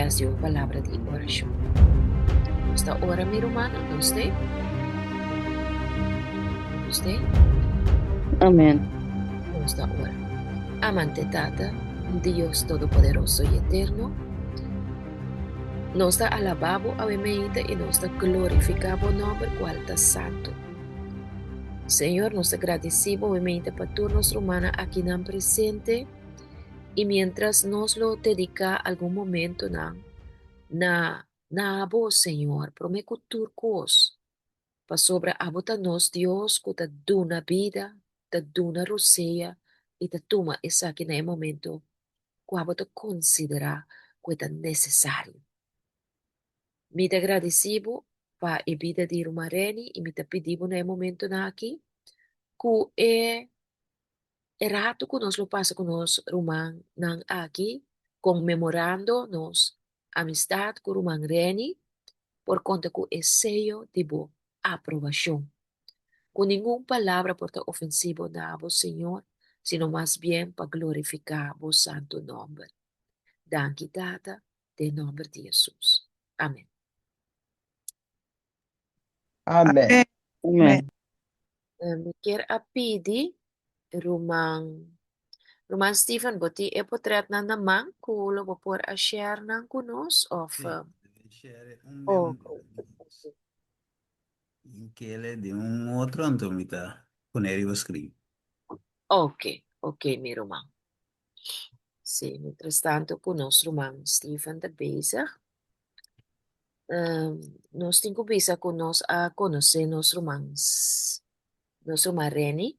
hasi un palabra di orashon. Nos ta ora, mi rumannan, nos te? Nos te? Amen. Nos ta ora. Amante Tata, Dios Todopoderoso i Eterno, nos ta alabá Bo awe meinta i nos ta glorifiká Bo nòmber kual ta santu. Señor, nos ta gradisí Bo awe meinta pa tur nos rumannan akinan presente i miéntras nos lo dediká algun momentonan na na Bo, Señor, promé ku tur kos, pasobra Abo ta nos Dios ku ta duna bida, ta duna rosea i ta tuma esaki na e momento ku abo ta konsiderá ku e ta nesesario. Mi ta gradisí bo pa e bida di ruman Reni i mi ta pidi bo na e momentonan aki ku e e ratu ku nos lo pasa ku nos rumannan aki konmemorando nos amistat ku ruman Reni por konta ku e seyo di bo aprobashon. Ku ningun palabra por ta ofensivo na bo, Señor, sino mas bien pa glorifiká bo santu nòmber. Danki, Tata, den nòmber di Hesus. Amen. Amen. Amen. Mi kier a pidi ruman ruman Steven bo tin e potretnan na man ku lo bo por a share nan ku nos of Sí, share un be un ok. Inkele di un otro anto mi ta pone riba screen. Ok, ok mi ruman. Sí, mientras tanto ku nos ruman Steven ta bezig, nos tin ku bisa ku nos a konosé nos ruman nos ruman Reni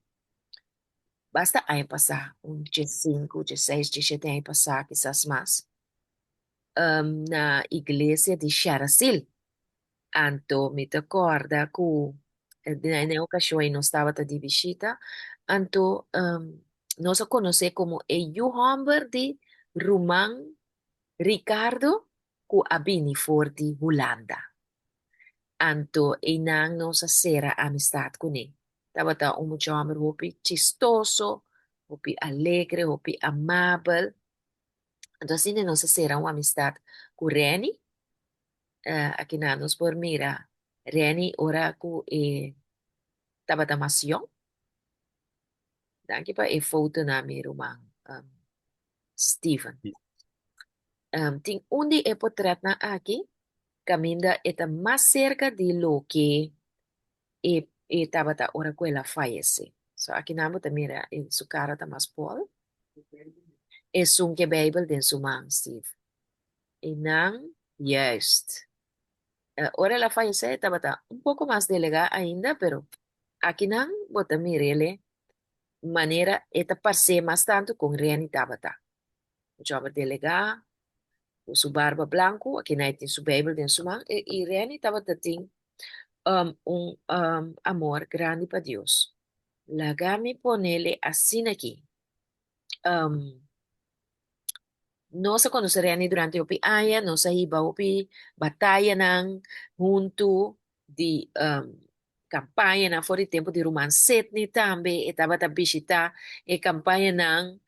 basta aña pasá, un diesinku, dieseis, diesshete aña pasá, kisas mas, na iglesia di Sharasil. Anto mi ta kòrda ku na e okashon ei nos tabata di bishita, anto nos a konosé komo e yu hòmber di ruman Ricardo ku a bini for di Hulanda. Anto einan nos a sera amistat kuné. Tabata un mucha hòmber hopi chistoso, hopi alegre, hopi amabel. Anto asina nos a sera un amistat ku Reni. Akinan nos por mira Reni ora ku e tabata mas yòn. Danki pa e fotonan mi ruman Steven. Tin un di e potretnan aki kaminda e ta mas serka di loke e e tabata ora ku el a fayesé. So akinan bo ta mira e su kara ta mas pòl. Esun ku e Beibel den su man, Steve. Einan, juist. Ora el a fayesé e tabata un poko mas delegá ainda, pero akinan bo ta mir'el manera e ta pars'é mas tantu kon Reni tabata. Mucha hòmber delegá, ku su barba blanku, akinan e tin su Beibel den su man, i Reni tabata tin un amor grandi pa Dios. Laga mi ponele asin'aki. Nos a konosé Reni durante hopi aña, nos a hiba hopi batayanan huntu di kampañanan for di tempu di ruman Sidney tambe e tabata bishitá e kampañanan,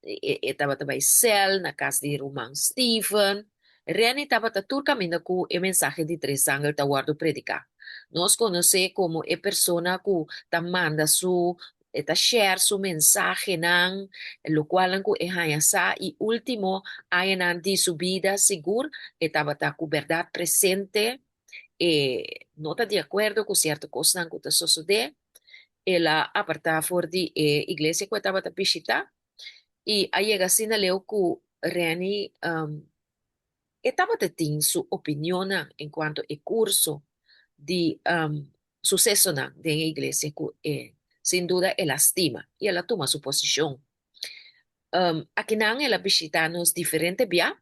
e tabata bai sèl na kas di ruman Steven. Reni tabata tur kaminda ku e mensahe di Tres Angel ta wòrdu prediká. Nos konosé komo e persona ku ta manda su E ta share su mensahenan, lokualnan ku e haña sa i último añanan di su bida sigur e tabata ku bèrdat presente, e no ta di akuerdo ku sierto kosnan ku ta sosodé, el a apartá for di e iglesia ku e tabata bishitá i a yega asina leu ku Renny E tabata tin su opinionnan en cuanto e curso di sucesonan den e iglesia cu e sin duda el a stima y el a tuma su posicion. Akinan el a bishita nos diferente bia.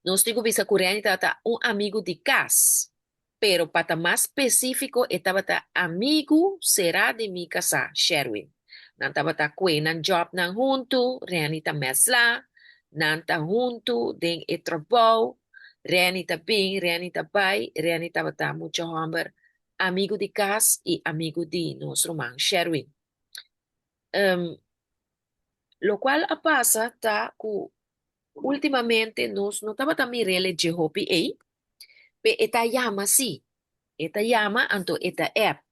Nos tin cu bisa cu Renny tabata un amigu di cas. Pero pa ta mas spesífiko e tabata amigu será di mi kasá, Sherwin. Nan tabata kue nan jòbnan huntu, Renny ta mèslá, nan ta huntu den e trabou, Renny ta bin, Renny ta bai, Renny tabata mucha hòmber amigu di kas i amigu di nos ruman Sherwin. Lokual a pasa ta ku. Últimamente nos no tabata mir'é dje hopi ei, pe e ta yama sí. E ta yama, anto e ta app.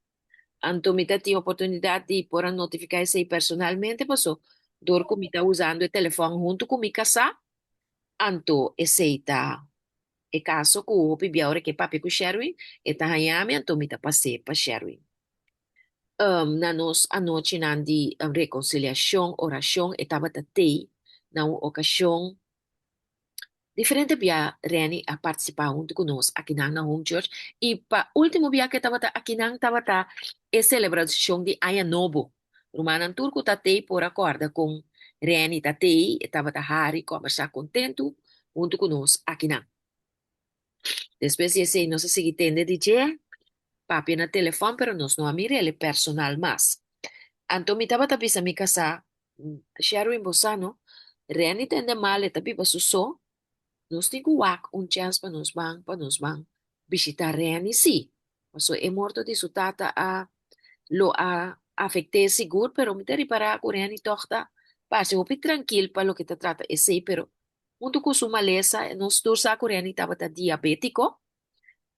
Anto mi ta tin oportunidat di por a notifiká esei personalmente paso dor ku mi ta usando e telefòn huntu ku mi kasá, anto esei ta e kaso ku hopi bia ora ke papia ku Sherwin, e ta haña mi anto mi ta pas'é pa Sherwin. Na nos anochinan di rekonsiliashon, orashon, e tabata tei na un okashon. Diferente bia Renny a partisipá huntu ku nos akinan na Home Church i pa último bia ku e tabata akinan tabata e selebrashon di Aña Nobo. Rumannan tur ku ta tei por a kòrda kon Renny ta tei, e tabata hari, kòmbersá kontentu huntu ku nos akinan. Despues di esei nos a sigui tende di dje, papia na telefòn pero nos no a mir'el personal mas. Anto mi tabata bisa mi kasá Sherwin bo sa no, Renny tende mal e ta biba su so, nos tin ku wak un chèns pa nos ban pa nos ban bishita Renny si, paso e morto di su tata a lo a afekt'é sigur pero mi ta ripará ku Renny tòg ta parse hopi trankil pa loke ta trata esei pero huntu ku su malesa nos tur sa ku Renny tabata diabétiko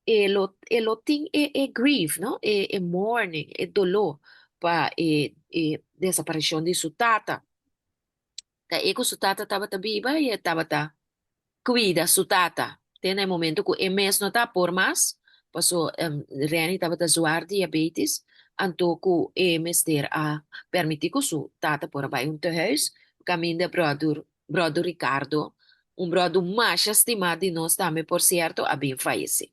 e lo e lo tin e e grief no e e mourning e doló pa e e desaparishon di su tata. Ta e ku su tata tabata biba i e tabata kuida su tata te na e momento ku e mes no ta por mas paso Renny tabata zwaar diabetes anto ku e mester a permití ku su tata por a bai un tehuis kaminda bròder Bròder Ricardo, un bròder masha stimá di nos tambe por sierto, a bin fayesé.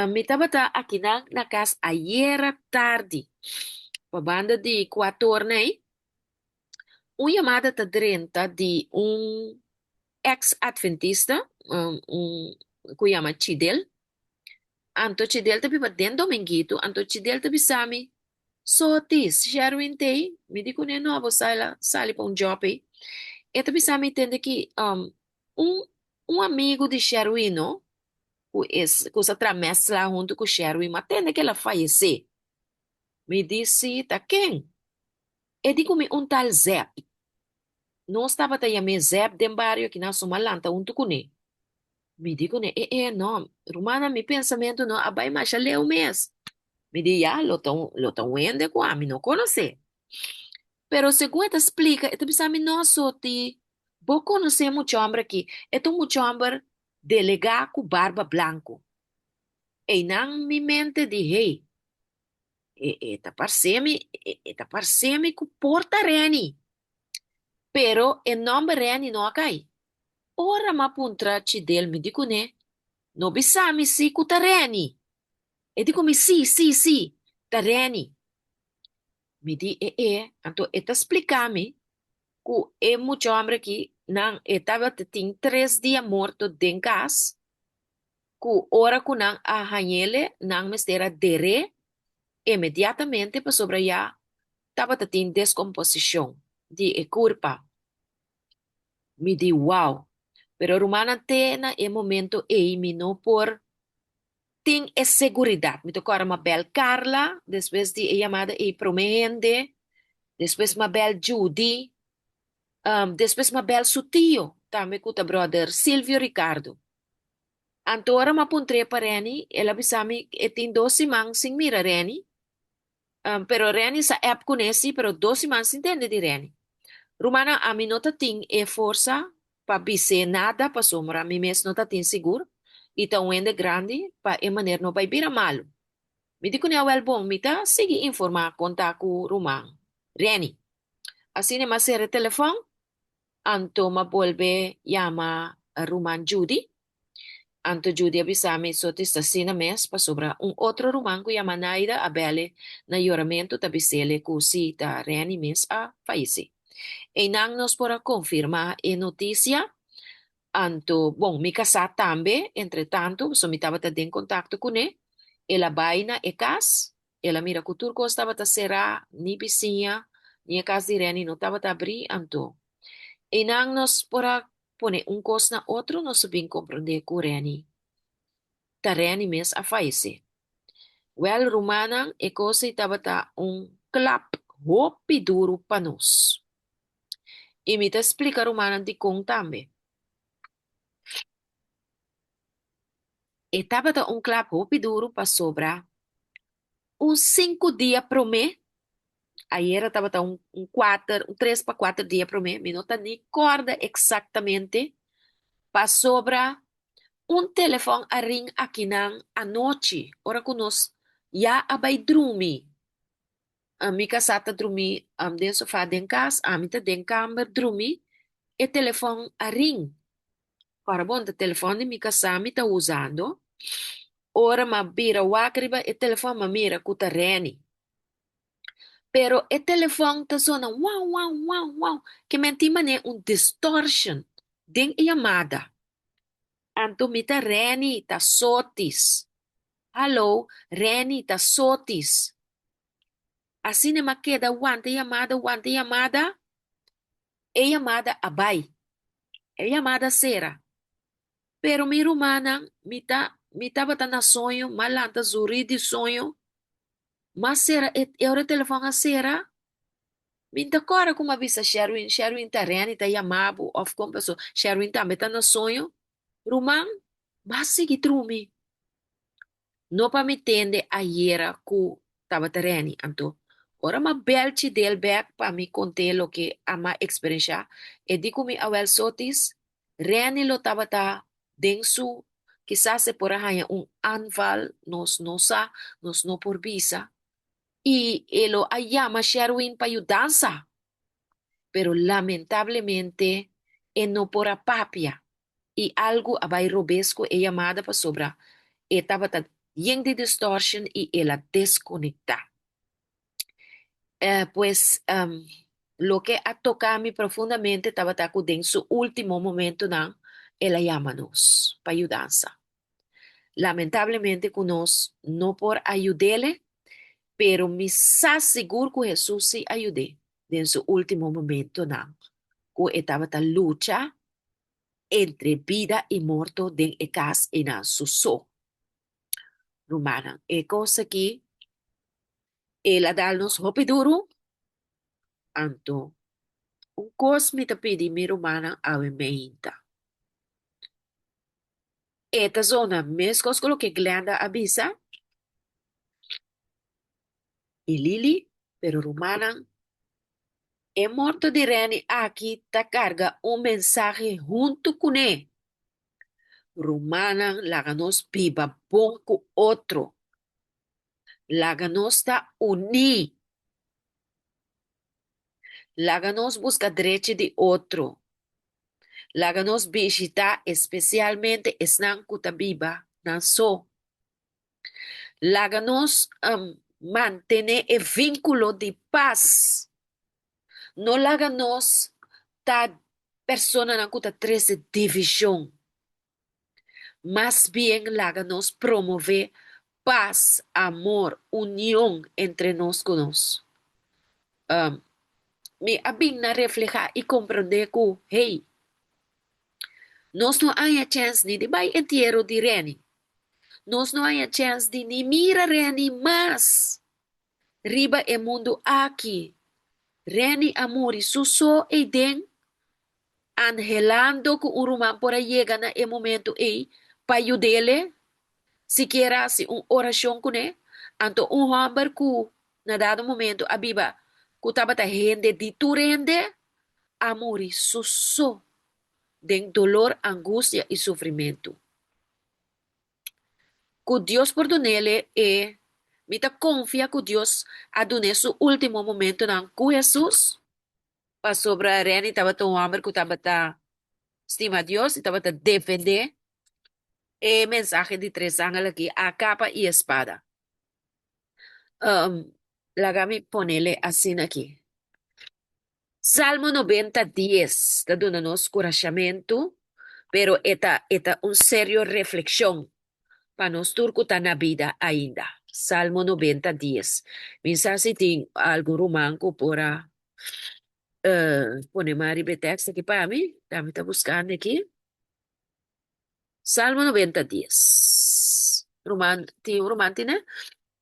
Mi tabata akinan na kas ayera tardi, pa banda di kuatorna ei, un yamada ta drenta di un eks-adventista, un ku yama Chidel. Anto Chidel ta biba den Dominguito, anto Chidel ta bisa mi, Sotis, Sherwin t'ei? Mi di kuné, No, bo sa el a sali pa un job ei. E ta bisa mi tende ki un un amigu di Sherwin no, ku es ku sa traha mèsla huntu ku Sherwin, ma tende ku el a fayesé. Mi di, Sí, ta ken? E di ku mi un tal Zèp. Nos tabata yam'é Zèp den bario kinan suma lanta huntu kuné. Mi di kuné, E e, no, rumannan, mi pensamentu no a bai masha leu mes. Mi di, Ya, lo ta un, lo ta un hende ku ami no konosé. Pero segun e ta splika, e ta bisa mi, No, Soti, bo konosé e mucha hòmber akí. E ta un mucha hòmber delegá ku barba blanku. Einan mi mente di, Hey, e, e ta parse mi, e, e ta parse mi ku por ta Renny. Pero e nòmber Renny no a kai. Ora m'a puntra Chidel, mi di kuné, No bisa mi si ku ta Renny. E di ku mi, Sí, sí, sí, ta Renny. Mi di, E e, anto e ta splika mi ku e mucha hòmber aki nan e tabata tin tres dia morto den kas, ku ora ku nan a hañ'ele nan mester a der'é inmediatamente pasobra ya tabata tin deskomposishon di e kurpa. Mi di wow! Pero rumannan te na e momento ei mi no por tin e seguridat. Mi ta kòrda m'a bèl Carla despues di e yamada ei promé hende, despues m'a bèl Judy, despues m'a bèl su tio tambe ku ta bròder Silvio Ricardo. Anto ora m'a puntr'é pa Renny, el a bisa mi e tin dos siman sin mira Renny. Pero Renny sa app kuné sí, pero dos siman sin tende di Renny. Rumannan, ami no ta tin e forsa pa bis'é nada pasobra mi mes no ta tin sigur i ta un hende grandi pa e maner no bai bira malu. Mi di kuné, Awèl bon, mi ta sigui informá kon ta ku ruman Renny. Asina mi a sera e telefòn Anto m'a bolbe yama ruman Judy. Anto Judy a bisa mi so ta asina mes pasobra un otro ruman ku yama Naida a bèl'e na yoramentu ta bis'el ku si ta Renny mes a fayesé. Einan nos por a konfirmá e notisia. Anto, bon, mi kasá tambe, entretantu, pasobra mi tabata den kontakto kuné, el a bai na e kas El a mira ku tur kos tabata será, ni bisiña, ni e kas di Renny no tabata abrí, anto einan nos por a pone un kos na otro, nos a bin komprondé ku Renny ta Renny mes a fayesé. Wèl, rumannan, e kos ei tabata un klap hopi duru pa nos. I mi ta splika rumannan dikon tambe. E tabata un klap hopi duru pasobra un sinku dia promé, ayera tabata un un kuater, un tres pa kuater dia promé, mi no ta ni kòrda eksaktamente, pasobra un telefòn a ring akinan anochi ora ku nos ya a bai drumi. Mi kasá ta drumí den sofá den kas, ami ta den kamber drumí, e telefòn a ring. Ora bon, ta telefòn di mi kasá mi ta usando. Ora m'a bira wak riba e telefòn m'a mira ku ta Reni. Pero e telefòn ta zona wau wau wau wau, ke men tin manera un distortion den e yamada. Anto mi ta Reni ta sotis. Hallo, Reni ta sotis. Asina m'a keda wanta e yamada, wanta e yamada, e yamada a bai. E yamada sera. Pero mi rumannan, mi ta mi tabata na soño, m'a lanta zuri di soño, m'a sera e e ora e telefòn a sera, mi n'ta kòrda ku m'a bisa Sherwin, Sherwin ta Renny ta yama bo òf kon paso Sherwin tambe ta na soño. Ruman, m'a sigui drumi. No pa mi tende ayera ku tabata Renny. Anto, ora m'a bèl Chidel bèk pa mi kont'é loke a m'a eksperenshá, e di ku mi awèl sotis, Renny lo tabata den su, kisas e por a haña un aanval, nos no sa, nos no por bisa, i e lo a yama Sherwin pa yudansa. Pero lamentablemente e no por a papia i algu a bai robes ku e yamada pasobra e tabata yen di distortion i el a deskonektá. Pues, loke a toka mi profundamente tabata ku den su último momentunan el a yama nos pa yudansa. Lamentablemente ku nos no por a yud'ele, pero mi sa sigur ku Hesus sí a yud'é den su último momentunan ku e tabata lucha entre bida i morto den e kas einan su so. Rumannan, e kos aki el a dal nos hopi duru, anto un kos mi ta pidi mi rumannan awe meinta. E ta zona meskos ku loke Glenda a bisa i Lily, pero rumannan, e morto di Renny aki ta karga un mensahe huntu kuné. Rumannan, laga nos biba bon ku otro. Laga nos ta uní. Laga nos buska drechi di otro. Laga nos bishitá espesialmente esnan ku ta biba nan so. Laga nos mantené e vínkulo di pas. No laga nos ta personanan ku ta trese divishon. Mas bien laga nos promové pas, amor, union entre nos ku nos. Mi a bin na reflehá i komprondé ku, hey, nos no haña chèns ni di bai entiero di Renny. Nos no haña chèns di ni mira Renny mas riba e mundu aki. Renny a muri su so eiden anhelando ku un ruman por a yega na e momentu ei pa yud'ele, sikiera hasi un orashon kuné. Anto un hòmber ku na dado momentu a biba ku tabata hende di tur hende, a muri su so den dolor, angustia i sufrimentu. Ku Dios por dun'ele e Mi ta konfia ku Dios a dun'é su último momentunan ku Hesus. Pasobra Renny tabata un hòmber ku tabata stima Dios i tabata defendé e mensahe di tres angel aki a kapa i espada. Laga mi ponele asina aki. Salmo nobenta dies ta duna nos kurashamentu, pero e ta e ta un serio reflekshon pa nos tur ku ta na bida ainda. Salmo nobenta dies. Mi sa si tin algun ruman ku por a pone mas riba e tekst aki pa mi. Ta mi ta buskando aki. Salmo nobenta dies. Ruman, tin un ruman tine?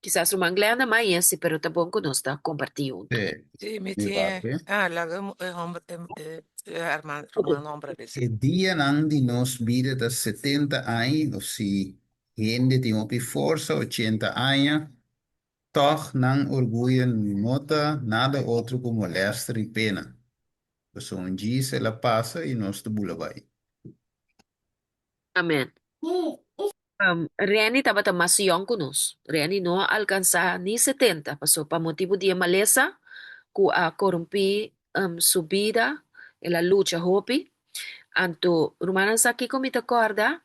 Kisas ruman Glenda mai esi, pero ta bon ku nos ta kompartí huntu. Sí, Sí, mi mi tin e. papia. Ah, laga e homber, e, e herman, ruman homber bisa. E dianan di nos bida ta 70 aña, of si hende tin hopi forsa, 80 aña, tòg nan orguyo no ta nada otro ku molèster i pena. Pasobra un djis el a pasa i nos ta bula bai. Amen. Renny tabata mas yòn ku nos. Renny no a alkansá ni 70, pasobra pa motibu di e malesa ku a korumpí su bida, el a lucha hopi. Anto, rumannan sa kiko mi ta kòrda?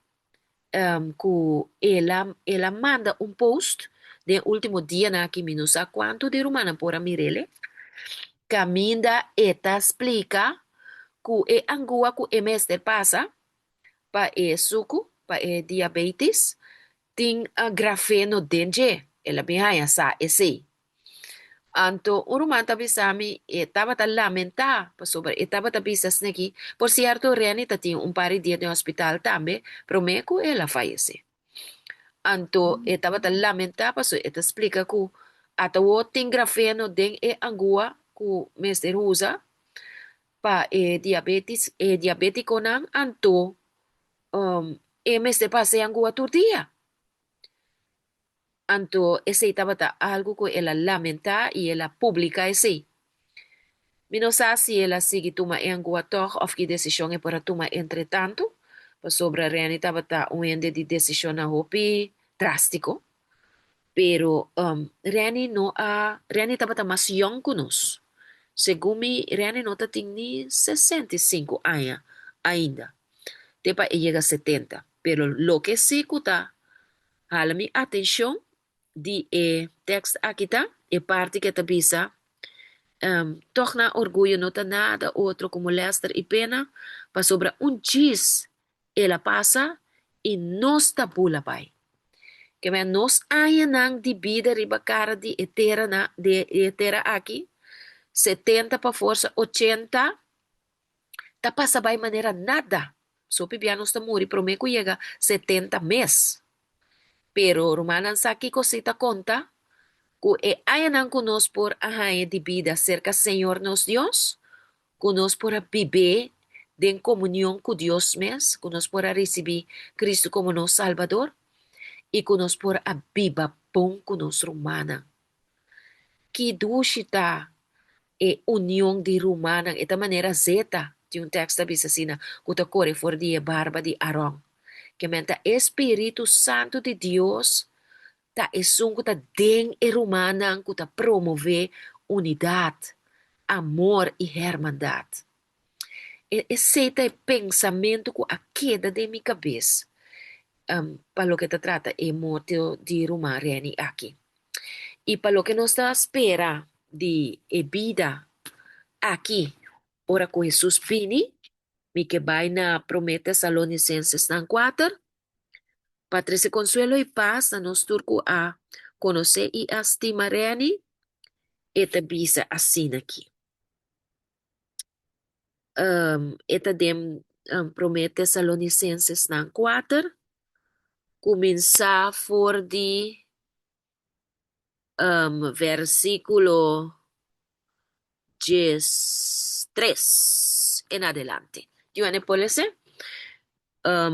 Ku el a el a manda un post den e último dianan aki, mi no sa kuantu di rumannan por a mir'el, kaminda e ta splika ku e angua ku e mester pasa pa e suku, pa e diabetis, tin grafeno den dje. El a bin haña sa esei. Anto un ruman ta bisa mi e tabata lamentá pasobra e tabata bisa esneki. Por sierto Renny ta tin un par di dia den hospital tambe promé ku el a fayesé. Anto e tabata lamentá pasobra e ta splika ku atawó tin grafeno den e angua ku mester usa pa e diabetis e diabetikonan anto e mester pasa e angua tur dia. Anto esei tabata algu ku el a lamentá i el a publiká esei. Mi no sa si el a sigui tuma e angua tòg òf ki desishon e por a tuma entretantu, pasobra Renny tabata un hende di desishonnan hopi drástiko. Pero Renny no a, Renny tabata mas yòn ku nos. Segun mi, Renny no ta tin ni 65 aña ainda, te pa e yega 70. Pero loke sí ku ta Hala mi atencion di e tekst aki ta e parti ke ta bisa, Tog nan orguyo no ta nada otro ku molester i pena, pasobra un djis el a pasa i nos ta bula bai. Ke men nos añanan di bida riba kara di e tera na di e tera aki, 70 pa forsa 80, ta pasa bai manera nada. Sopi bia nos ta muri promé ku yega 70 mes. Pero rumannan sa kiko si ta konta? Ku e añanan ku nos por a haña di bida serka Señor nos Dios, ku nos por a bib'é den komunion ku Dios mes, ku nos por a risibí Kristu komo nos Salbador, i ku nos por a biba bon ku nos rumannan. Ki dushi ta e union di rumannan! E ta manera zeta, tin un tekst ta bisa asina, ku ta kore for di e barba di Aron. Ke men ta e spiritu santu di Dios ta esun ku ta den e rumannan ku ta promové unidat, amor i hermandat. E esei ta e pensamentu ku a keda den mi kabes pa loke ta trata e morto di ruman Renny aki. I pa loke nos ta spera di e bida aki ora ku Hesus bini, mi ke bai na Promé Tesalonisenses-nan kuater pa trese konsuelo i pas na nos tur ku a konosé i a stima Renny, e ta bisa asin'aki. E ta den Promé Tesalonisenses-nan kuater, kuminsá for di versíkulo 13 en adelante. Joanne por lesa?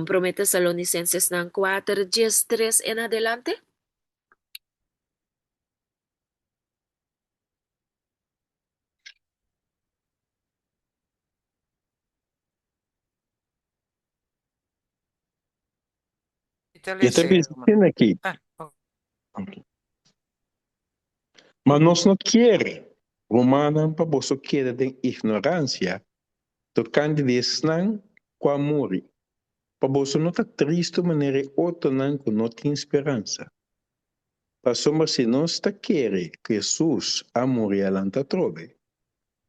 Promé Tesalonisenses-nan kuater, 13 en adelante. I ta bisa asina aki, Ma nos no kier, rumannan, pa boso keda den ignoransia tokante di esnan ku a muri, pa boso no ta tristu manera e otronan ku no tin speransa. Pasobra si nos ta kere ku Hesus a muri a lanta atrobe,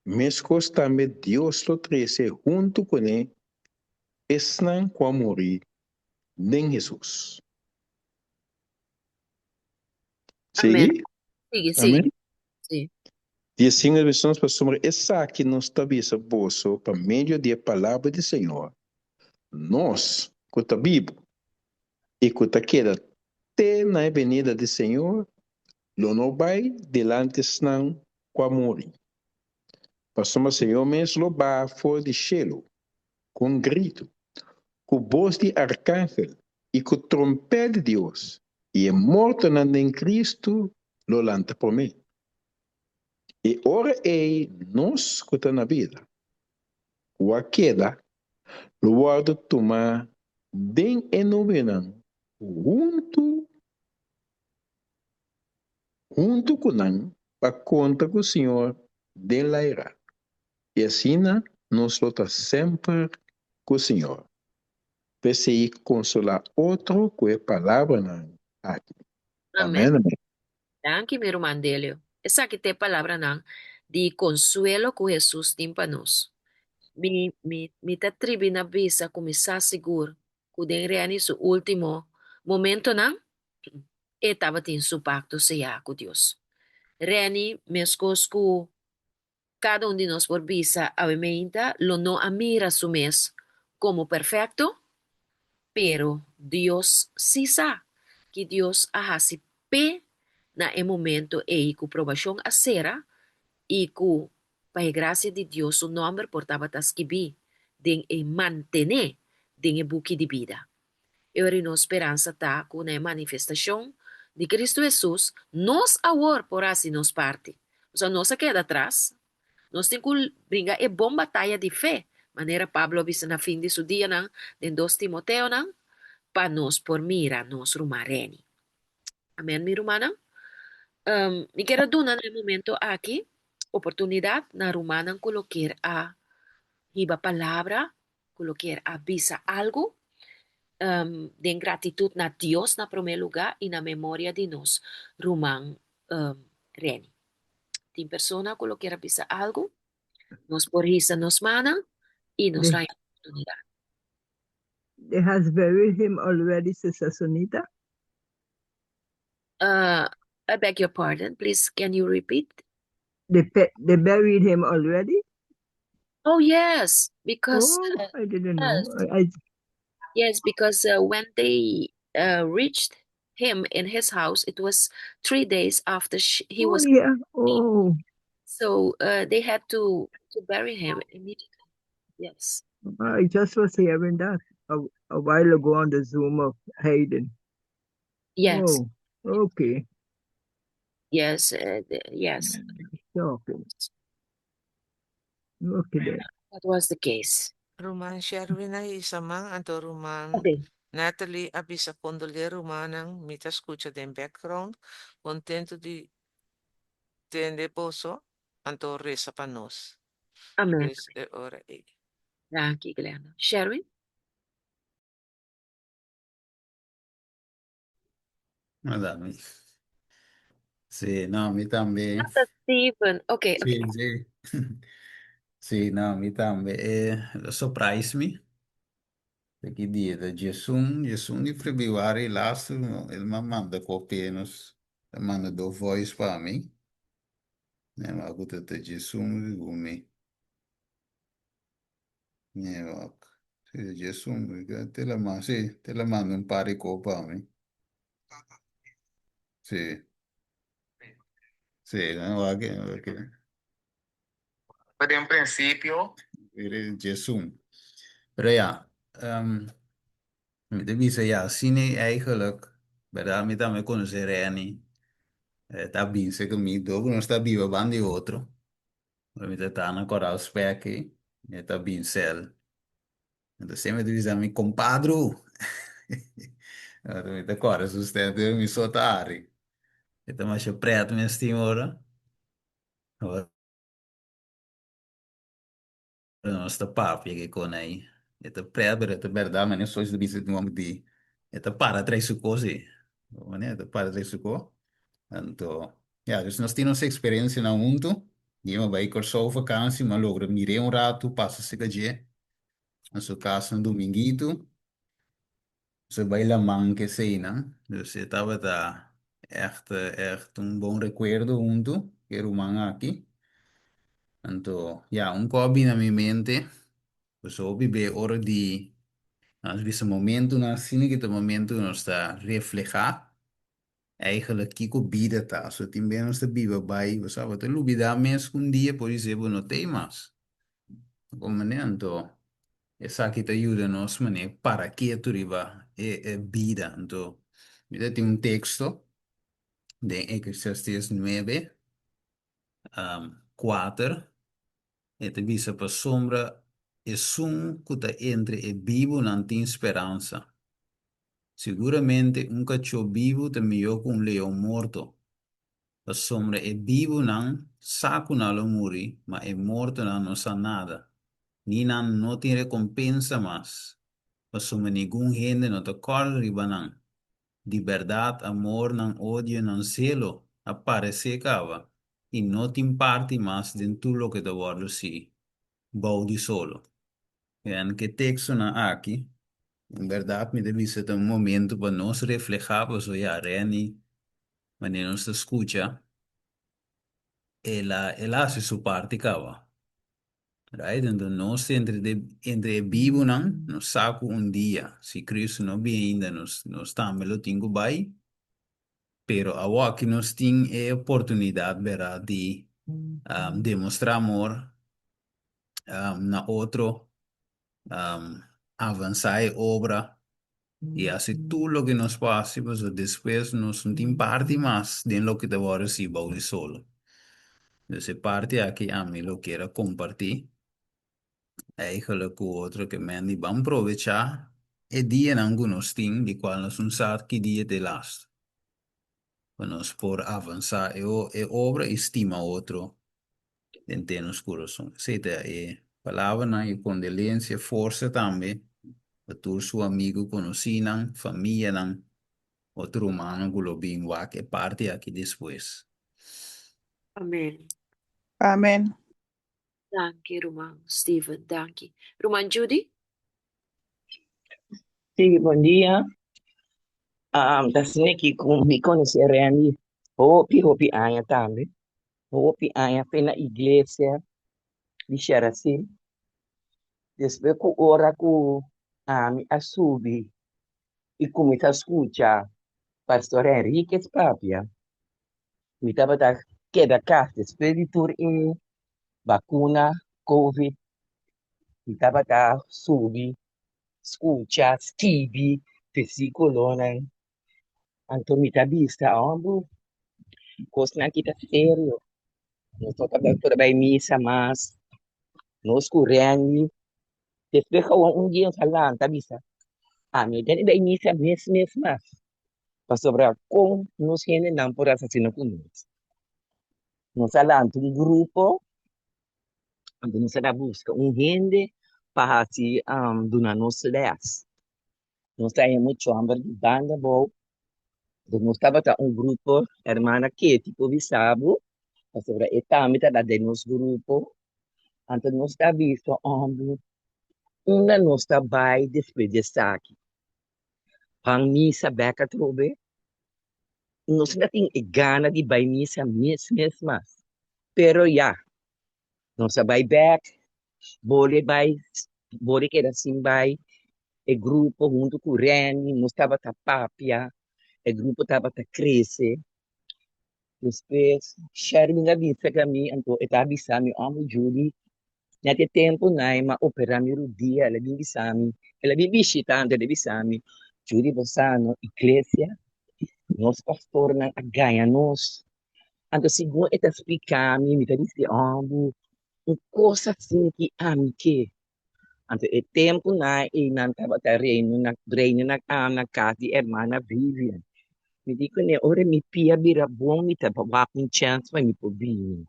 meskos tambe Dios lo trese huntu kuné esnan ku a muri den Hesus. Amen. Sigui? Sigui, sigui. Amen. Sí. Di e sin revisiones pasobra esaki nos ta bisa boso pa medio di e palabra di Señor, nos ku ta bibu i ku ta keda te na e benida di Señor, lo no bai dilanti esnan ku a muri. Pasobra Señor mes lo baha for di shelu ku un gritu, ku bos di arkangel i ku trompèt di Dios, i e mortonan den Kristu lo lanta promé. E ora ei nos ku ta na bida, ku a keda, lo wòrdu tumá den e nubenan huntu huntu ku nan pa konta ku Señor den laira, i asina nos lo ta semper ku Señor. P'esei konsolá otro ku e palabranan aki. Amèn. Amèn, amèn. Danki, mi ruman Delio. Esaki ta e palabranan di konsuelo ku Hesus tin pa nos. Mi, mi, mi ta tribi na bisa ku mi sa sigur ku den Reni su último momentonan, e tabatin su pakto seyá ku Dios. Reni, meskos ku Kada un di nos por bisa awe meinta lo no a mira su mes komo perfekto, pero Dios sí sa ki Dios a hasi p'e na e momento ei ku probashon a sera i ku pa e grasia di Dios su nòmber por tabata skibí den e mantené den e buki di bida. E ora nos speransa ta ku na e manifestashon di Kristu Hesus nos awor por hasi nos parti. Pasobra nos a keda atras. Nos tin ku bringa e bon bataya di fe, manera Pablo a bisa na fin di su dianan den dos Timoteonan, pa nos por mira nos ruman reni. Amen, mi rumannan. Mi kier a duna na e momento aki oportunidat na rumannan ku lo kier a hiba palabra ku lo kier a bisa algu den gratitut na Dios na promé lugá i na memoria di nos ruman Reni. Tin persona ku lo kier a bisa algu? Nos por hisa nos mannan i nos They, haña oportunidat. they has buried him already, Sister Sunita. I beg your pardon, please can you repeat? They, pe- they buried him already? Oh yes, because Oh, I didn't know. yes, I yes, because when they reached him in his house, it was 3 days after he oh was yeah. Oh, so they had to bury him immediately. Yes. I just was hearing that a while ago on the Zoom of Hayden. Yes. Oh, okay. Yes, yes. Shocking. Okay then. That was the case. Ruman Sherwin a hisa man, anto ruman Okay. Natalie a bisa kondoleer rumannan, mi ta skucha den background, kontentu di tende boso, anto resa pa nos. Amen. Dus e ora ei. Danki, Glenda. Sherwin? Madame. Sí, no, mi tambe. Hasta Steven. Ok, ok. Sí, sí. Sí, no, mi tambe. Eh, surprise mi. De ki dia? Ta 11, 11 di februari laatste, el a manda kopia nos, a manda do voice pa mi. Ne, maar goed, het is 11 di mi. Nee, wak. Sí, 11, te la mando, sí, te la mando un par di kopa mi. Sí, sí, no, wak, wak. Pero en prinsipio. Mire, 11. Pero ja, mi ta bisa ja, asina eigenlijk, berdad, mi tambe konosé Renny. Eh, ta binse ku mi, dor ku nos ta biba banda di otro. Ora mi ta ta na Coral Spek ei, e ta bin sel. Enton semper ta bisa mi, Kompadru! Ora mi ta kòrda su stèm, pero mi so ta hari. E ta masha prèt mes tin ora. Ora nos ta papia ke kon ei, e ta prèt, pero e ta bèrdat, manera sois ta bisa tin hòmber di e ta para tra'i su kos ei. Manera e ta para tra'i su kos. Anto, ya, dus nos tin nos eksperensianan huntu. Mi a bai Kòrsou vakansi, mi a logra mir'é un ratu, pasa serka dje na su kas un dominguito. Nos a bai laman ku eseinan. Dus e tabata ègt, ègt un bon rekuerdo huntu ku e ruman aki. Anto, ya, un kos a bini na mi mente, pasobra hopi be ora di nos bisa momentunan asina ki ta momentu ku nos ta reflehá. Eigenlijk kiko bida ta. So tin bes nos ta biba bai, bo sa, bo ta lubida mes ku un dia podisé bo no t'ei mas. Komprendé? Anto esaki ta yuda nos manera para ketu riba e e bida. Anto mi ta tin un teksto den Eclesiastes nuebe, kuater, e ta bisa pasobra esun ku ta entre e bibunan tin speransa. Siguramente un kachó bibu ta mihó ku un leon morto, pasobra e bibunan sa ku nan lo muri, ma e mortonan no sa nada, ni nan no tin rekompensa mas, pasobra ningun hende no ta kòrda riba nan. Di bèrdat amor nan odio nan selo a paresé kaba i no tin parti mas den tur loke ta wòrdu si bou di solo. En ke tekstonan aki, en bèrdat mi ta bisa ta un momentu pa nos reflehá pasobra ya Renny manera nos ta skucha el a el a hasi su parti kaba. Right? Enton nos entre de entre e bibunan nos sa ku un dia si Cristo no bin ainda nos nos tambe lo tin ku bai, pero awoki nos tin e oportunidat bera di demostra amor na otro, avansa e obra i hasi tur loke nos por hasi pasobra despues nos no tin parti mas den loke ta wòrdu hasi bou di solo. Dus e parti aki ami lo kier a kompartí eigenlijk ku otro ke men di ban probechá e dianan ku nos tin di kual nos no sa ki dia ta e lastu pa nos por avansá e obra i stima otro den te nos kurason. Esei ta e palabranan i kondolensia, forsa tambe pa tur su amigu, konosínan, famianan, otro rumannan ku lo bin wak e parti aki despues. Amen. Amen. Danki ruman Steven, danki. Ruman Judy? Sí, bon dia. Um, ta asina ku mi konosé Randy hopi, hopi aña tambe. Hopi aña fe na iglesia di Sherasin. Despues ku ora ku ami a subi i kuminsá skucha Pastor Henriquez papia, mi tabata keda kas despues di tur e bakuna covid, mi tabata subi, skucha, skibi versíkulonan. Anto mi ta bisa, Homber, kosnan aki ta serio. Nos no ta por bai misa mas. Nos ku Randy. Despues awor un dia nos a lanta bisa, ami no ta bai misa mes mes mas. Pasobra kon nos hendenan por hasi asina ku nos? Nos a lanta un grupo, anto nos a bai buska un hende pa hasi duna nos les. Nos ta haña mucho hamber di banda abou. Entonces nos tabata un grupo, hermana Ketty por bisa bo, pasobra e tambe tabata den nos grupo. Anto nos ta bisa homber, unda nos ta bai despues di esaki? Ban misa bek atrobe? Nos no tin e gana di bai misa mes mes mas. Pero ya, nos a bai bek, bole bai, bole keda sin bai. E grupo huntu ku Randy, nos tabata papia, e grupo tabata krese. Despues Sherwin a bisa ku mi, anto e ta bisa mi, Homber Judy, na te tempu nan mi a opera mi rudia, el a bin bisa mi, el a bin bishita anto el a bisa mi, Judy bo sa no, iglesia, nos pastornan a gaña nos. Anto segun e ta splika mi, mi ta bisa, Homber, un kos asina ki ami ke. Anto e tempunan ei nan tabata reino na reino na na kas di hermana Vivian. Mi di kuné ora mi pia bira bon mi ta wak un chèns pa mi por bini.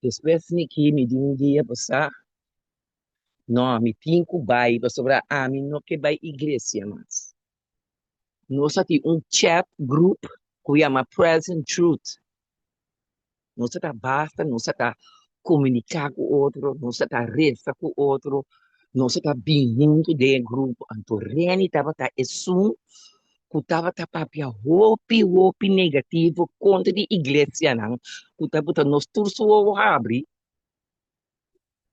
Despues mi ki mi di un dia bo sa, no mi tin ku bai pasobra ami no ke bai iglesia mas. Nos a tin un chat group ku yama Present Truth. Nos ta basta, nos ta komuniká ku otro, nos ta resa ku otro, nos ta bin huntu den e grupo. Anto Reni tabata esun ku tabata papia hopi, hopi negativo kontra di iglesianan ku tabata nos tur su wowo habri.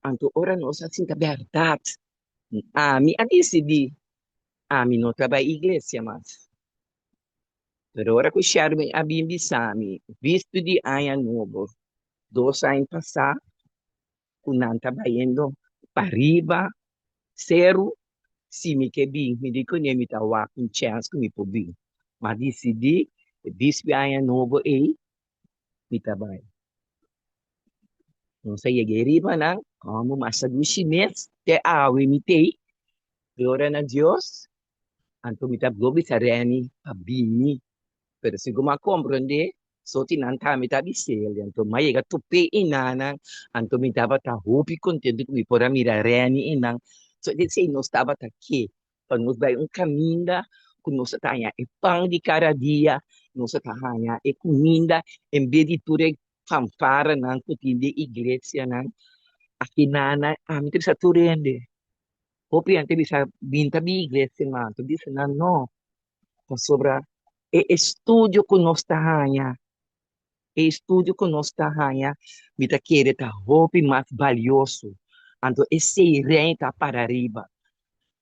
Anto ora nos a sinta bèrdat, ami a disidí, ami no ta bai iglesia mas. Pero ora ku Sherwin a bin bisa mi, bistu di aña nobo, dos aña pasá, ku nan ta bayendo pariba seru, si mi ke bin, mi di kuné mi ta wak un chèns ku mi por bin. M'a disidí e bispi aña nobo ei mi ta bai. Nos a yega riba nan, amo masha dushi mes, te awe mi t'ei, gloria na Dios. Anto mi ta blo bisa Renny pa bini, pero segun mi a komprondé, so tin nan tambe ta bis'el. Anto mi a yega top'é enanan, anto mi tabata hopi kontentu ku mi por a mira Renny enan. So esei nos tabata ke, pa nos bai un kaminda ku nos ta haña e pan di kada dia, nos ta haña e kuminda en bes di tur e fanfaranan ku tin den iglesianan. Akinana ami ta bisa tur hende, hopi hende ta bisa bin ta bin iglesia ma mi ta bisa nan no, pasobra e estudio ku nos ta haña, e estudio ku nos ta haña mi ta kere ta hopi mas balioso, anto esei Rei ta para riba.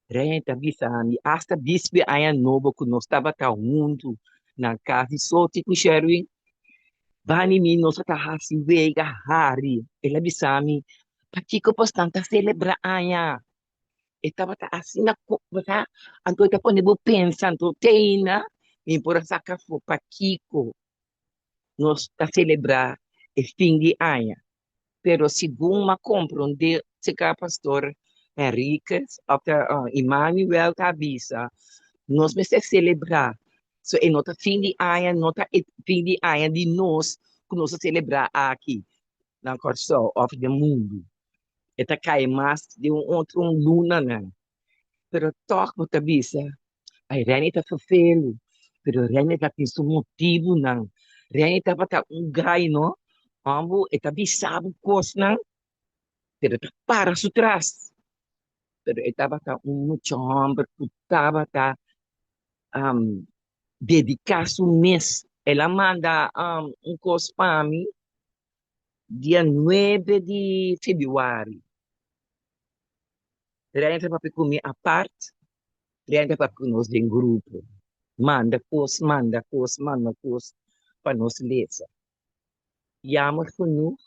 Rei ta bisa mi asta bispe aña nobo ku nos tabata huntu na kas di Soti ku Sherwin, bani mi nos ta hasi wega hari. El a bisa mi, pakiko bosnan ta selebrá aña? E tabata asina sa, anto e ta pone bo pensa, anto te ainda mi por a saka afó pakiko nos ta selebrá e fin di aña. Pero segun m'a komprondé seka pastor Henriquez òf ta Emmanuel ta bisa, nos mester selebrá. So e no ta fin di aña, no ta e fin di aña di nos ku nos ta selebrá aki na Kòrsou òf den mundu. E ta kai mas den un otro lunanan. Pero tòg bo ta bisa, Ai, Renny ta ferfelu, pero Renny ta tin su motibunan. Renny tabata un guy, no? Hombu, e ta bisa bo kosnan, pero e ta para su tras. Pero e tabata un mucha homber ku tabata dediká su mes. El a manda un kos pa mi dia nuebe di febrüari. Renny ta papia ku mi apart. Rende pa ku nos den grupo. Manda kos, manda kos, manda kos pa nos lesa. Jammer genoeg,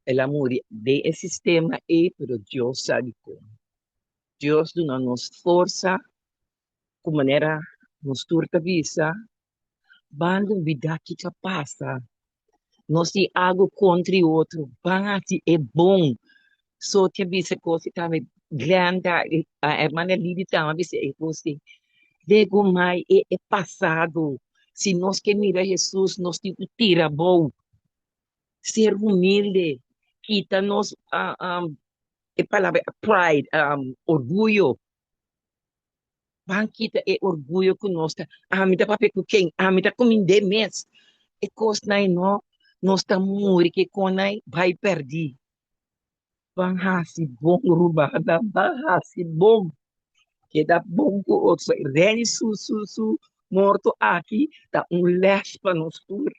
el a muri den e sistema ei, pero Dios sa dikon. Dios duna nos forsa ku manera nos tur ta bisa, Ban lubida kiko a pasa. Nos tin algu kontra i otro. Ban hasi e bon. Soti a bisa kos i tambe Glenda, hermana Lidy tambe a bisa e kos ei. Lego mai e e pasado. Si nos ke mira Hesus, nos tin ku tira abou. Ser humilde. Kita nos e palabra pride, orguyo. Ban kita e orguyo ku nos ta, ami ta papia ku ken, ami ta kumind'é mes. E kosnan ei no, nos ta muri ku e konai bai pèrdí. Ban hasi bon rumannan, ban hasi bon. Keda bon ku otro. Rei su su su morto aki ta un lès pa nos tur.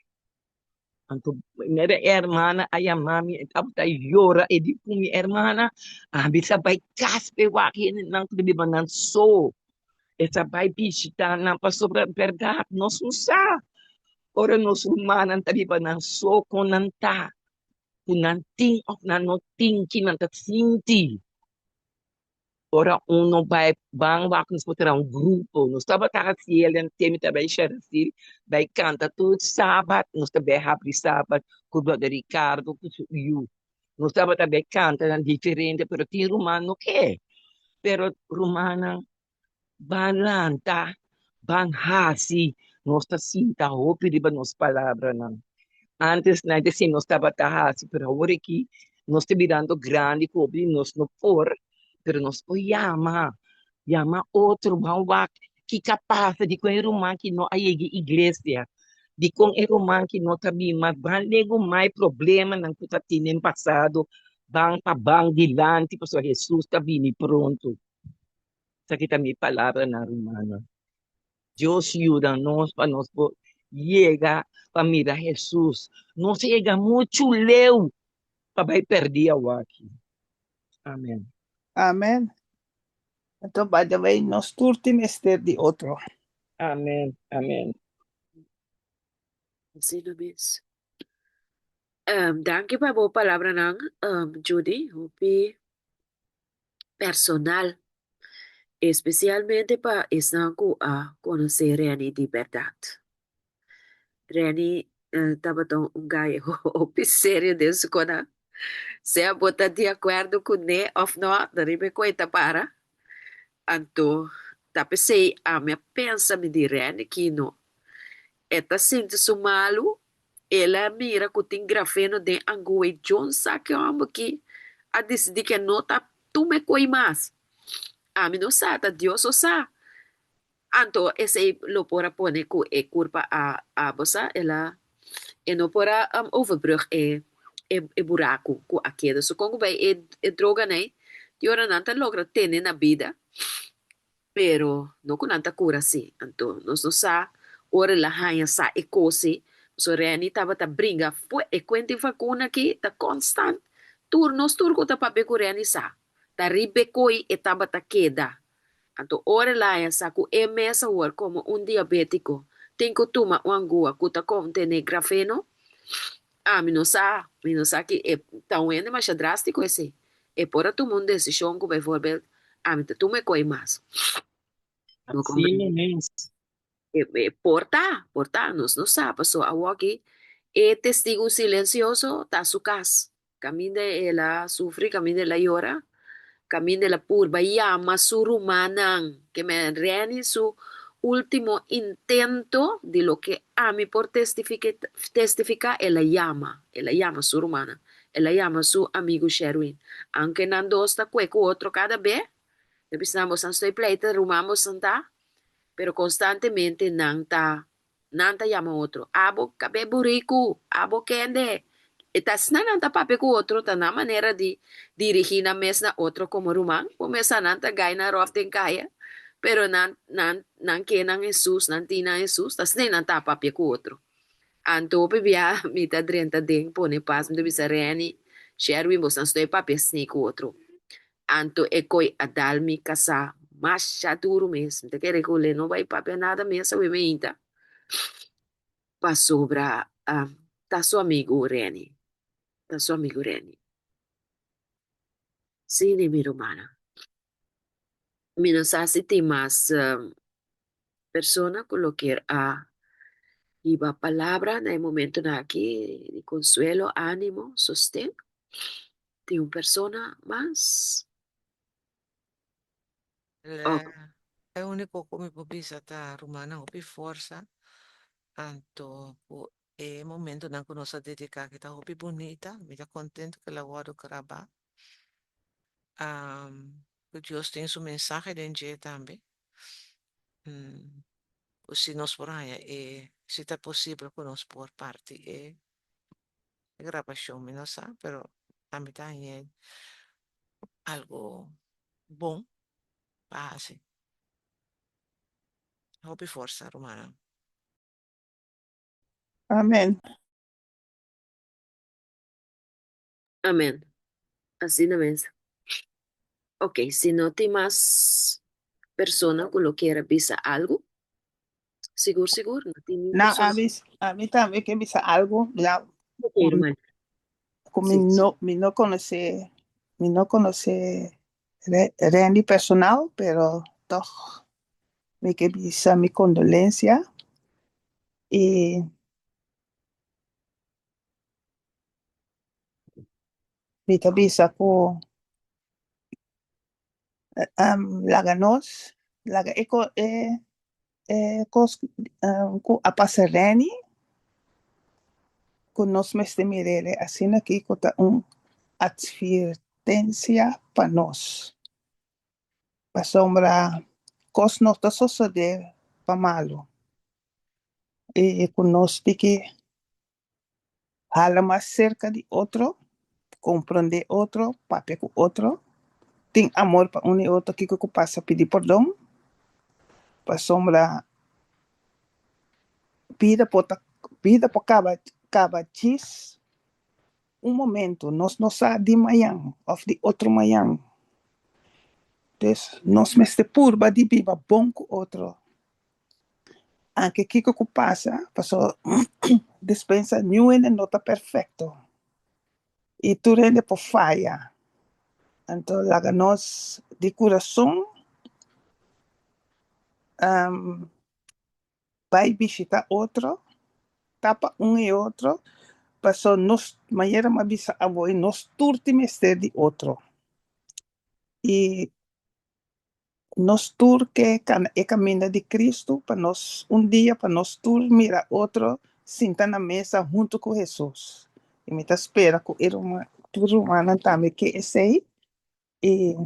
Anto mira e hermana a yama mi, e tabata yora, e di ku mi hermana, ami sa bai kas p'e wak hendenan ku ta biba nan so. E sa bai bishita nan pasobra bèrdat nos no sa ora nos rumannan ta biba nan so kon nan ta, ku nan tin òf nan no tin, ki nan ta sinti. Ora uno bai ban wak nos por traha un grupo. Nos tabata hasi el den tempo ta bai Sherasil bai kanta tur sabat nos ta bai habri sabat ku brother Ricardo ku su yu. Nos tabata bai kanta nan diferente pero tin ruman no ke. Pero rumannan ban lanta ban hasi nos ta sinta hopi riba nos palabranan. Antes nan ta si nos tabata hasi pero awor aki nos ta birando grandi ku hopi di nos no por pero nos por yama yama otro ban wak kiko a pasa dikon e ruman ki no a yega iglesia dikon e ruman ki no ta bin mas ban legu mai problemanan ku ta tin den pasado ban pa ban dilanti pasobra Hesus ta bini pronto esaki ta mi palabranan rumannan. Dios yuda nos pa nos por yega pa mira Hesus. Nos a yega muchu leu pa bai perdí awaki. Amen. Amen. Anto by the way, nos tur tin mester di otro. Amen. Amen. Asina mes. Danki pa bo palabranan, Judy. Hopi personal, especialmente pa esnan cu a conoce Renny di berdad. Renny tabata un guy hopi serio den su conan. Sea bo ta di acuerdo cune of no, ta riba e cu e ta para. Anto ta p'esey ami a pensa mi di Renny kino E ta sinti su malu, el a mira ku tin grafeno den Anguwe John sa ke hòmber ki a disidí ke no ta tuma e koi mas. Ami no sa, ta Dios so sa. Anto esei lo por a pone ku e kurpa a a bo sa, el a e no por a overbrug e e buraku ku a keda. So kon ku bai e e droganan ei, di ora nan ta logra tene na bida, Pero no ku nan ta kura si. Anto nos no sa ora el a haña sa e kos ei. Pasobra Renny tabata bringa fue e kuenta e vakuna aki ta konstant. Tur nos tur ku ta papia ku Renny sa. Ta riba e koi e tabata keda. Anto ora el a haña sa ku e mes awor komo un diabétiko tin ku tuma un angua ku ta kontené grafeno, ami no sa. Mi no sa ki e ta un hende masha drástiko esei. E por a tuma un desishon ku bijvoorbeeld ami ta tuma e koi mas. No Asina mes. E, e por ta, por ta, nos no sa, paso awoki e testigu silensioso ta su kas. Kaminda el a sufri, kaminda el a yora, kaminda el a purba yama su rumannan, ke men Renny su ultimo intento di loke ami por testifiká, el a yama, el a yama su rumannan. El a yama su amigu Sherwin. Aunke nan dos ta kue ku otro kada be, ta bisa nan, Bosan stoi pleita, ruman bosan ta, pero konstantemente nan ta nan ta yama otro, Abo kab'é buriku, abo kende. E ta asina nan ta papia ku otro, ta nan manera di dirigí nan mes na otro komo ruman. Bo mes sa nan ta gai nan ròf den kaya, pero nan nan nan ke nan Hesus, nan tin nan Hesus, ta asina nan ta papia ku otro. Anto hopi bia mi ta drenta den pone pas, mi ta bisa Renny, Sherwin boso stoi papia sni ku otro. Anto e koi a dal mi kasá masha duru mes. Mi ta kere ku le no bai papia nada mes awe meinta. Pasobra ta su amigu Renny, ta su amigu Renny. Sí, mi rumannan. Mi no sa si tin mas persona ku lo kier a hiba palabra na e momentonan aki di konsuelo, ánimo, sosten. Tin un persona mas? Le, e úniko ku mi por bisa ta rumannan hopi forsa, anto ku e momentonan ku nos a dediká aki ta hopi bunita, mi ta kontento ku el a wòrdu grabá. Ku Dios tin su mensahe den dje tambe. Ku si nos por haña e, si ta posibel ku nos por parti e grabashon, mi no sa, pero ami ta hañ'é algu bon pa hasi. Hopi forsa, rumannan. Amen. Amen. Asina mes. Ok, si no tin mas persona ku lo kier a bisa algu, sigur sigur no tin niun Na, persona. ami, ami tambe ke bisa algu, ya, Ok, ruman. ku mi Sí. no, mi no konosé, mi no konosé Re- Randy personal, pero tòg mi ke bisa mi kondolensia i Mi ta bisa ku laga nos, laga e e e kos ku a pasa Renny, ku nos mester mir'é asina aki ku ta un atvertensia pa nos. Pasobra kos no ta sosodé pa malu i ku nos tin ki Hala mas serka di otro, komprondé otro, papia ku otro, tin amor pa un i otro, kiko ku pasa pidi pordon, pasobra bida por ta bida por kaba kaba djis un momento, nos no sa di mañan òf di otro mañan, dus nos mester purba di biba bon ku otro. Anke kiko ku pasa, paso despensa niun hende no ta perfekto i tur hende por faya. Anto laga nos di kurason bai bishita otro, tapa un e otro, paso nos manera mi a bisa awor nos tur tin mester di otro. I Nos tur ke kana e kaminda di Kristu pa nos un dia pa nos tur mira otro sinta na mesa huntu ku Hesus. I mi ta spera ku e ruman tur rumannan tambe ke esei. I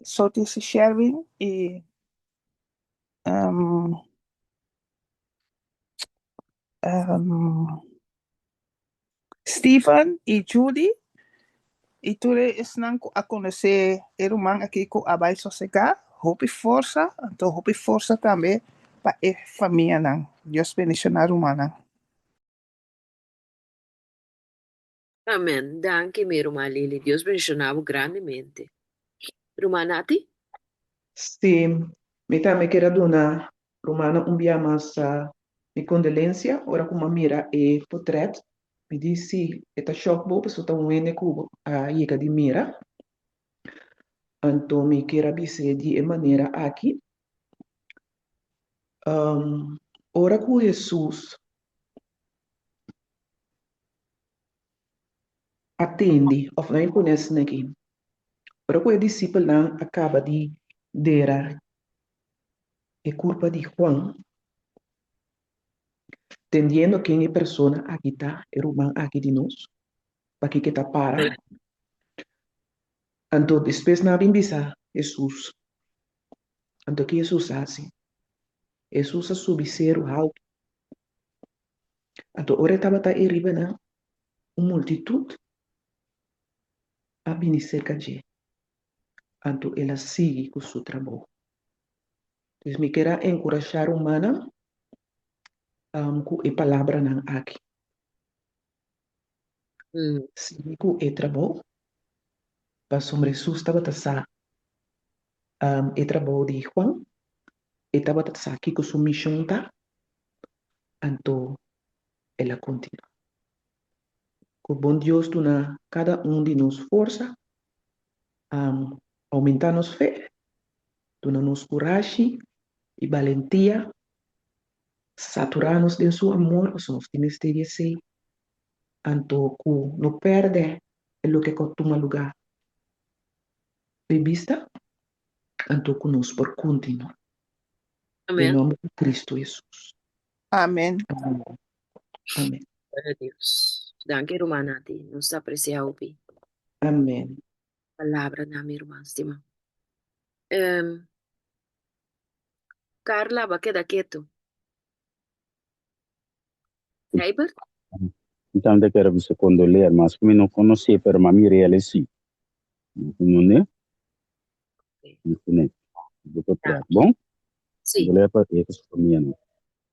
so tin si Sherwin i Stephen i Judy i tur e esnan ku a konosé e ruman aki ku a bai sosegá, hopi forsa, anto hopi forsa tambe pa e famianan. Dios bendishoná rumannan. Amen. Danki mi ruman Lily. Dios bendishoná bo grandemente. Ruman Nati? Sí, mi tambe kier a duna rumannan un bia mas mi kondolensia ora ku mi a mira e potret. Mi di si e ta shòk bo pasobra ta un hende ku bo a yega di mira. Anto mi kier a bis'é di e manera aki, ora ku Hesus a tende òf nan a pone asina aki, ora ku e disipelnan a kaba di dera e kurpa di Juan, tendiendo ken e persona aki ta, e ruman aki di nos, pakiko e ta para. Anto despues nan a bin bisa Hesus. Anto ki Hesus a hasi? Hesus a subi seru haltu. Anto ora e tabata ei riba nan, un multitut a bini serka dje. Anto el a sigui ku su trabou. Dus mi kier a enkurashá rumannan ku e palabranan aki. Sigui ku e trabou, pasobra Hesus tabata sa e trabou di Juan, e tabata sa kiko su mishon ta, anto el a kontinuá. Ku bon Dios duna kada un di nos forsa, oumentá nos fe, duna nos kurashi i balentia, saturá nos den su amor, pasobra nos tin mester di esei, anto ku no pèrdè e loke ku a tuma lugá di bista, anto ku nos por kontinuá. Den Amén. nòmber di Kristu Hesus. Amen. Amen. Amen. Gloria a Dios. Danki ruman Nati. Nos ta aprecia hopi. Amen. Palabra na mi ruman stima. Um, Carla, ba keda ketu. Heibert? Mi tambe ta kere bisa kondoleer, mas ku mi no konosé, pero ma mi real sí. No ne? Mi kuné. Bo por trek. Bon? Sí. Kondoleer pa e ku su famia no.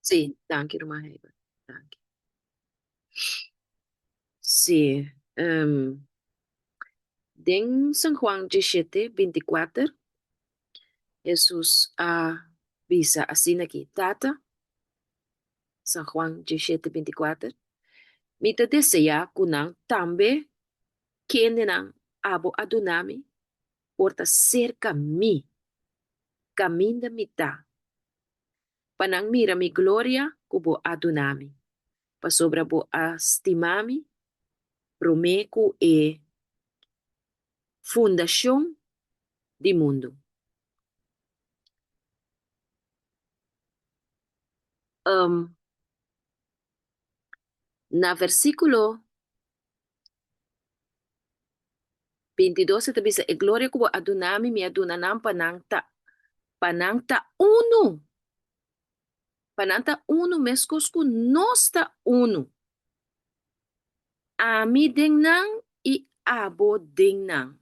Sí, danki ruman Heibert. Danki. Sí, um, den San Juan 17, 24, Hesus a bisa asina aki, Tata, San Juan 17, 24, mi ta deseá ku nan tambe kendenan abo a duna mi por ta serka mi, kaminda mi ta, pa nan mira mi gloria ku bo a duna mi, pasobra bo a stima mi promé ku e fundashon di mundu. Na versíkulo 22 e ta bisa, E gloria ku bo a duna mi, mi a duna nan pa nan ta, pa nan ta unu. Pa nan ta unu meskos ku nos ta unu. Ami den nan i abo den nan.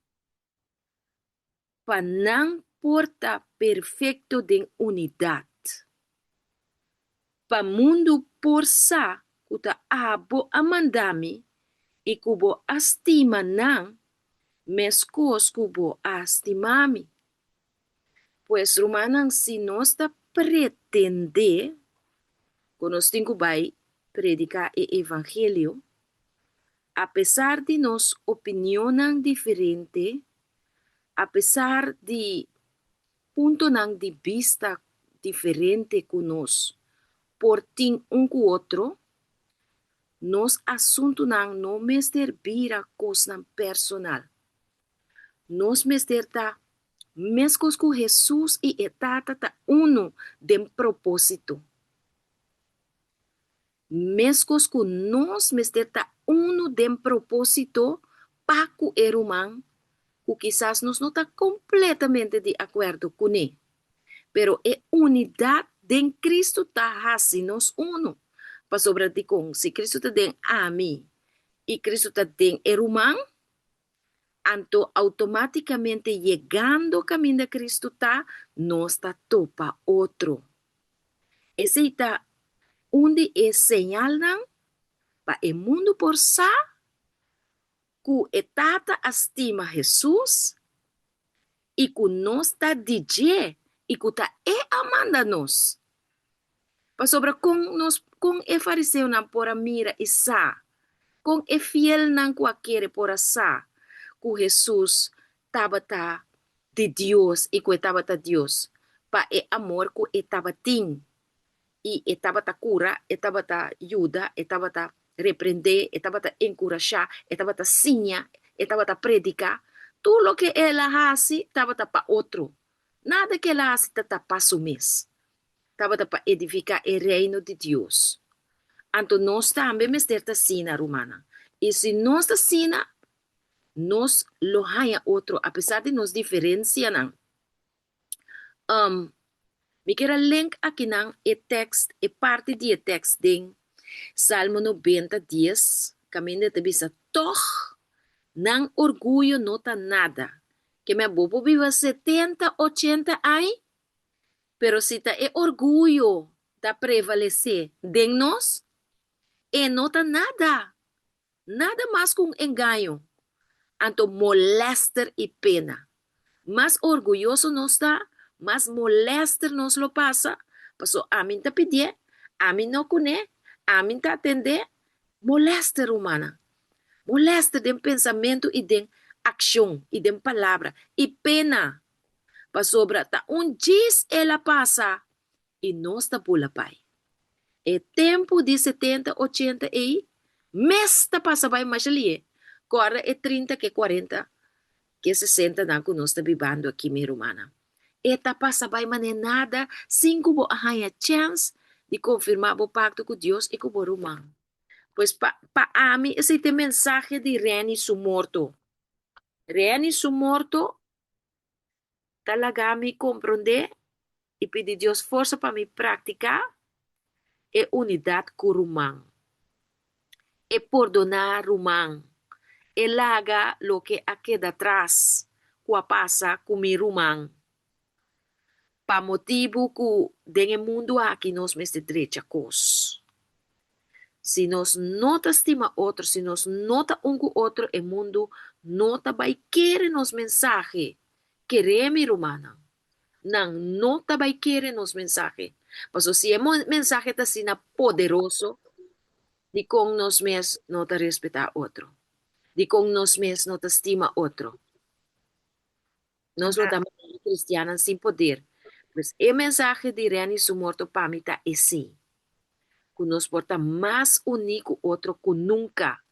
Pa nan por ta perfekto den unidat. Pa mundu por sa ku ta abo a manda mi i ku bo a stima nan meskos ku bo a stima mi. Pues, rumannan, si nos ta pretendé. Ku nos tin ku bai prediká e evangelio, apesar di nos opinionnan diferente, apesar di puntonan di bista diferente ku nos por tin un ku otro, nos asuntunan no mester bira kosnan personal. Nos mester ta meskos ku Hesus i e Tata ta unu den propósito. Meskos ku nos mester ta unu den propósito pa ku e ruman ku kisas nos no ta kompletamente di akuerdo kuné. Pero e unidat den Kristu ta hasi nos unu. Pasobra dikon? Si Kristu ta den ami i Kristu ta den e ruman, anto outomátikamente yegando kaminda Kristu ta, nos ta topa otro. Esei ta un di e señalnan pa e mundu por sa ku e Tata a stima Hesus i ku nos ta di dje i ku ta e a manda nos. Pasobra kon nos, kon e fariseonan por a mira i sa, kon e fielnan ku a kere por a sa ku Hesus tabata di Dios i ku e tabata Dios? Pa e amor ku e tabatin. I e tabata kura, e tabata yuda, e tabata reprendé, e tabata enkurashá, e tabata siña, e tabata prediká. Tur loke el a hasi tabata pa otro. Nada ku el a hasi ta pa su mes. Tabata pa edifiká e Reino di Dios. Anto nos tambe mester ta asina, rumannan. I si nos ta asina, nos lo haña otro apesar di nos diferensianan. Um, mi kier a link akinan e tekst, e parti di e tekst den Salmo nobenta dies, kaminda e ta bisa, Tòg nan orguyo no ta nada, ke mi a bo por biba setenta, ochenta aña, pero si ta e orguyo ta prevalesé den nos, e no ta nada. Nada mas ku un engaño, anto molèster i pena. Mas orguyoso nos ta, mas molèster nos lo pasa, paso ami ta pidié, ami no kuné, ami ta atendé. Molèster, rumannan. Molèster den pensamentu i den akshon i den palabra i pena, pasobra ta un djis el a pasa i nos ta bula bai. E tempu di setenta, ochenta ei mes ta pasa bai masha lihe. Kòrda e trinta ke kuarenta ke sesentanan ku nos ta bibando aki mi rumannan. E ta pasa bai manera nada sin ku bo a haña chèns di konfirmá bo pakto ku Dios i ku bo ruman. Pues pa pa ami esei ta e mensahe di Reni su morto. Reni su morto ta laga mi komprondé i pidi Dios forsa pa mi praktiká e unidat ku ruman, e pordoná ruman, e laga loke a keda tras ku a pasa ku mi ruman, pa motibu ku den e mundu aki nos mester drecha kos. Si nos no ta stima otro, si nos no ta un ku otro, e mundu no ta bai kere nos mensahe. Kere mi, rumannan. Nan no ta bai kere nos mensahe. Pasobra si e mensahe ta asina poderoso, dikon nos mes no ta respetá otro? Dikon nos mes no ta stima otro? Nos lo ta manera cristiannan sin poder. Pues e mensahe di Renny su morto pa mi ta esey, cu nos por ta mas uní cu otro cu nunca,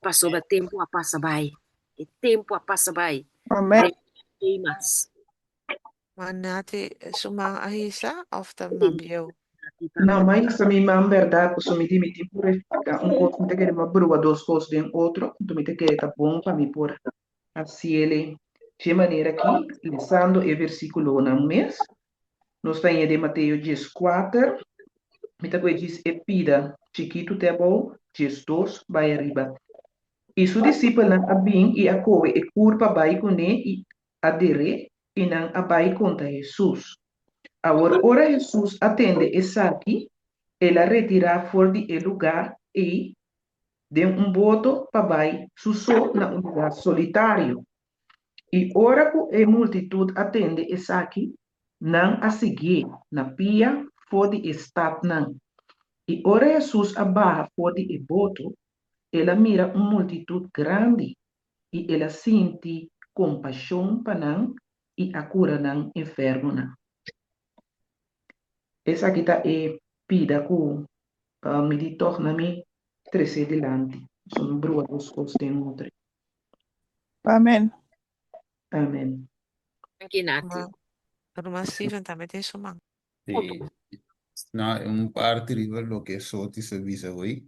pasobra tempo a pasa bay. E tempo a pasa bay. Amen. Renny no tey mas. Ma Nati su man a hisa of ta man bieu? No, m'a hisa mi man bèrdat, pasobra mi di mi tin ku reflektá un kos, mi ta kere m'a brua dos kos den otro, anto mi ta kere ta bon pa mi por Hasiele dje manera aki, lesando e versíkulonan mes. Nos ta haña den Mateo dieskuater, mi ta kohe djis e pida chikitu te abou, 12 bai ariba. I su disipelnan a bin i a kohe e kurpa bai kuné i a der'é, i nan a bai konta Hesus. Awor ora Hesus a tende esaki, el a retirá for di e lugá ei den un boto pa bai su so na un lugá solitario. I ora ku e multitut a tende esaki, nan a siguié na pia for di e statnan. I ora Hesus a baha for di e boto, el a mira un multitut grandi, i el a sinti kompashon pa nan i a kura nan enfermonan. Esaki ta e pida ku mi di tòg na mi tresé dilanti. So mi brua dos kos den otro. Amen. Amen. Danki Nati. Ruman Steven tambe tin su man. Sí. No, un parti riba loke Sotis a bisa hoy,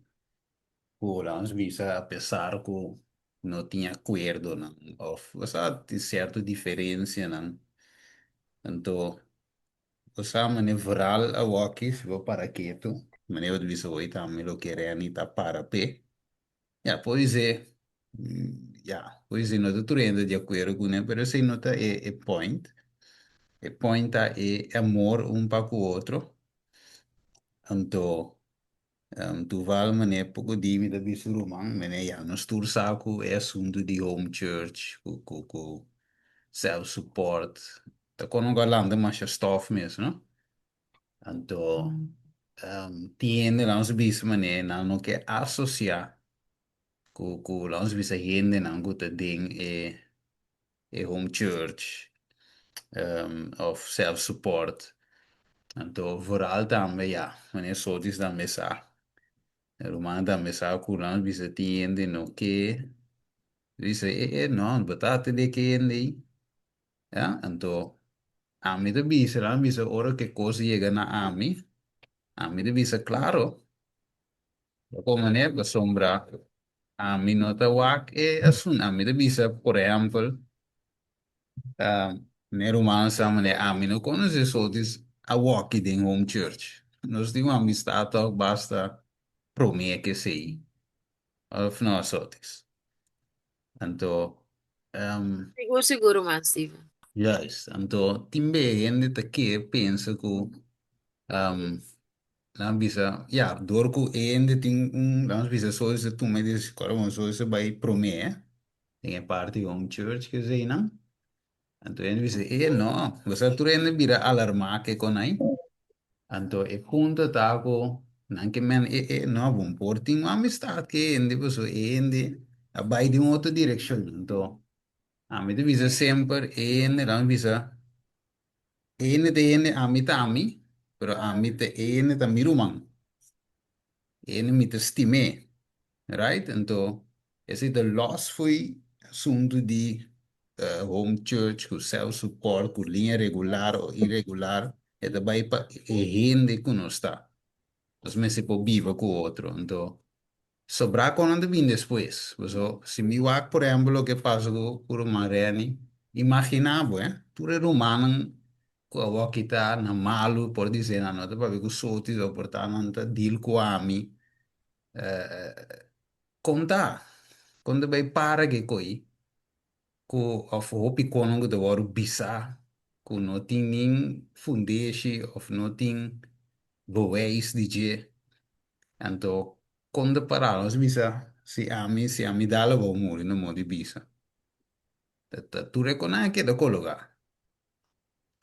ku nos bisa a pesar ku no tin akuerdonan òf osea tin sierto diferensianan, anto osea manera vooral awoki si bo para ketu, manera bo ta bisa hoy tambe loke Renny ta para p'e, Ya, podisé, ya, podisé no ta tur hende di akuerdo kuné, pero esei no ta e e point. E point ta e amor un pa ku otro. Anto, tuval manera poko di mi ta bisa ruman, manera ya nos tur sa ku e asuntu di home church, ku ku ku self support, ta kono ku a lanta masha stof mes, no? Anto, tin hende lanos bisa manera nan no ke asosiá ku ku lanos bisa hendenan ku ta den e e home church òf self support. Anto vooral tambe ya, manera Sotis tambe sa, e ruman tambe sa ku lanos bisa tin hende no ke bisa e e no, bo ta atendé ke hende ei. Ya, anto ami ta bisa, ami bisa ora ku e kos yega na ami, ami ta bisa klaro, di manera pasobra ami no ta wak e asuntu. Ami ta bisa, por ehèmpel, mi ruman sa manera ami no konosé Sotis awoki den home church. Nos tin un amistat tòg basta promé ku esei, òf no Sotis? Anto, um, Sigur, sigur, ruman Steven. Juist. Anto, tin be hende ta ke pensa ku, um, nan bisa, ya, dor ku e hende tin un, nan bisa sois a tuma e desishon, kòrda bon, sois a bai promé den e parti home church ke eseinan. Anto hende bisa, e no, bo sa tur hende bira alarmá ke kon ai. Anto e punto ta ku nan ke men e e no, bo por tin un amistad ke hende pasobra e hende a bai den un otro direkshon. Anto ami ta bisa semper e hende lo mi bisa e hende ta e hende, ami ta ami, pero ami ta e hende ta mi ruman. E hende mi ta stim'é. Right? Anto esei ta los fo'i asuntu di home church ku self support ku liña regular o iregular e ta bai pa e hende ku nos ta. Nos mester por biba ku otro. Anto sobrá konan ta bini despues. Paso si mi wak por ehempel loke pasa ku ruman Renny, imaginá bo eh, tur e rumannan ku awor kita na malu por di nan no ta papia ku sotis o por ta nan ta deal ku ami. Kon ta? Kon ta bai para ke koi ku òf hopi konan ku ta wòrdu bisá ku no tin nin fundeshi òf no tin bewijs di dje? Anto kon ta pará? Nos bisa si ami si ami dal abou muri no modi bisa. Ta tur e konan a keda kologá.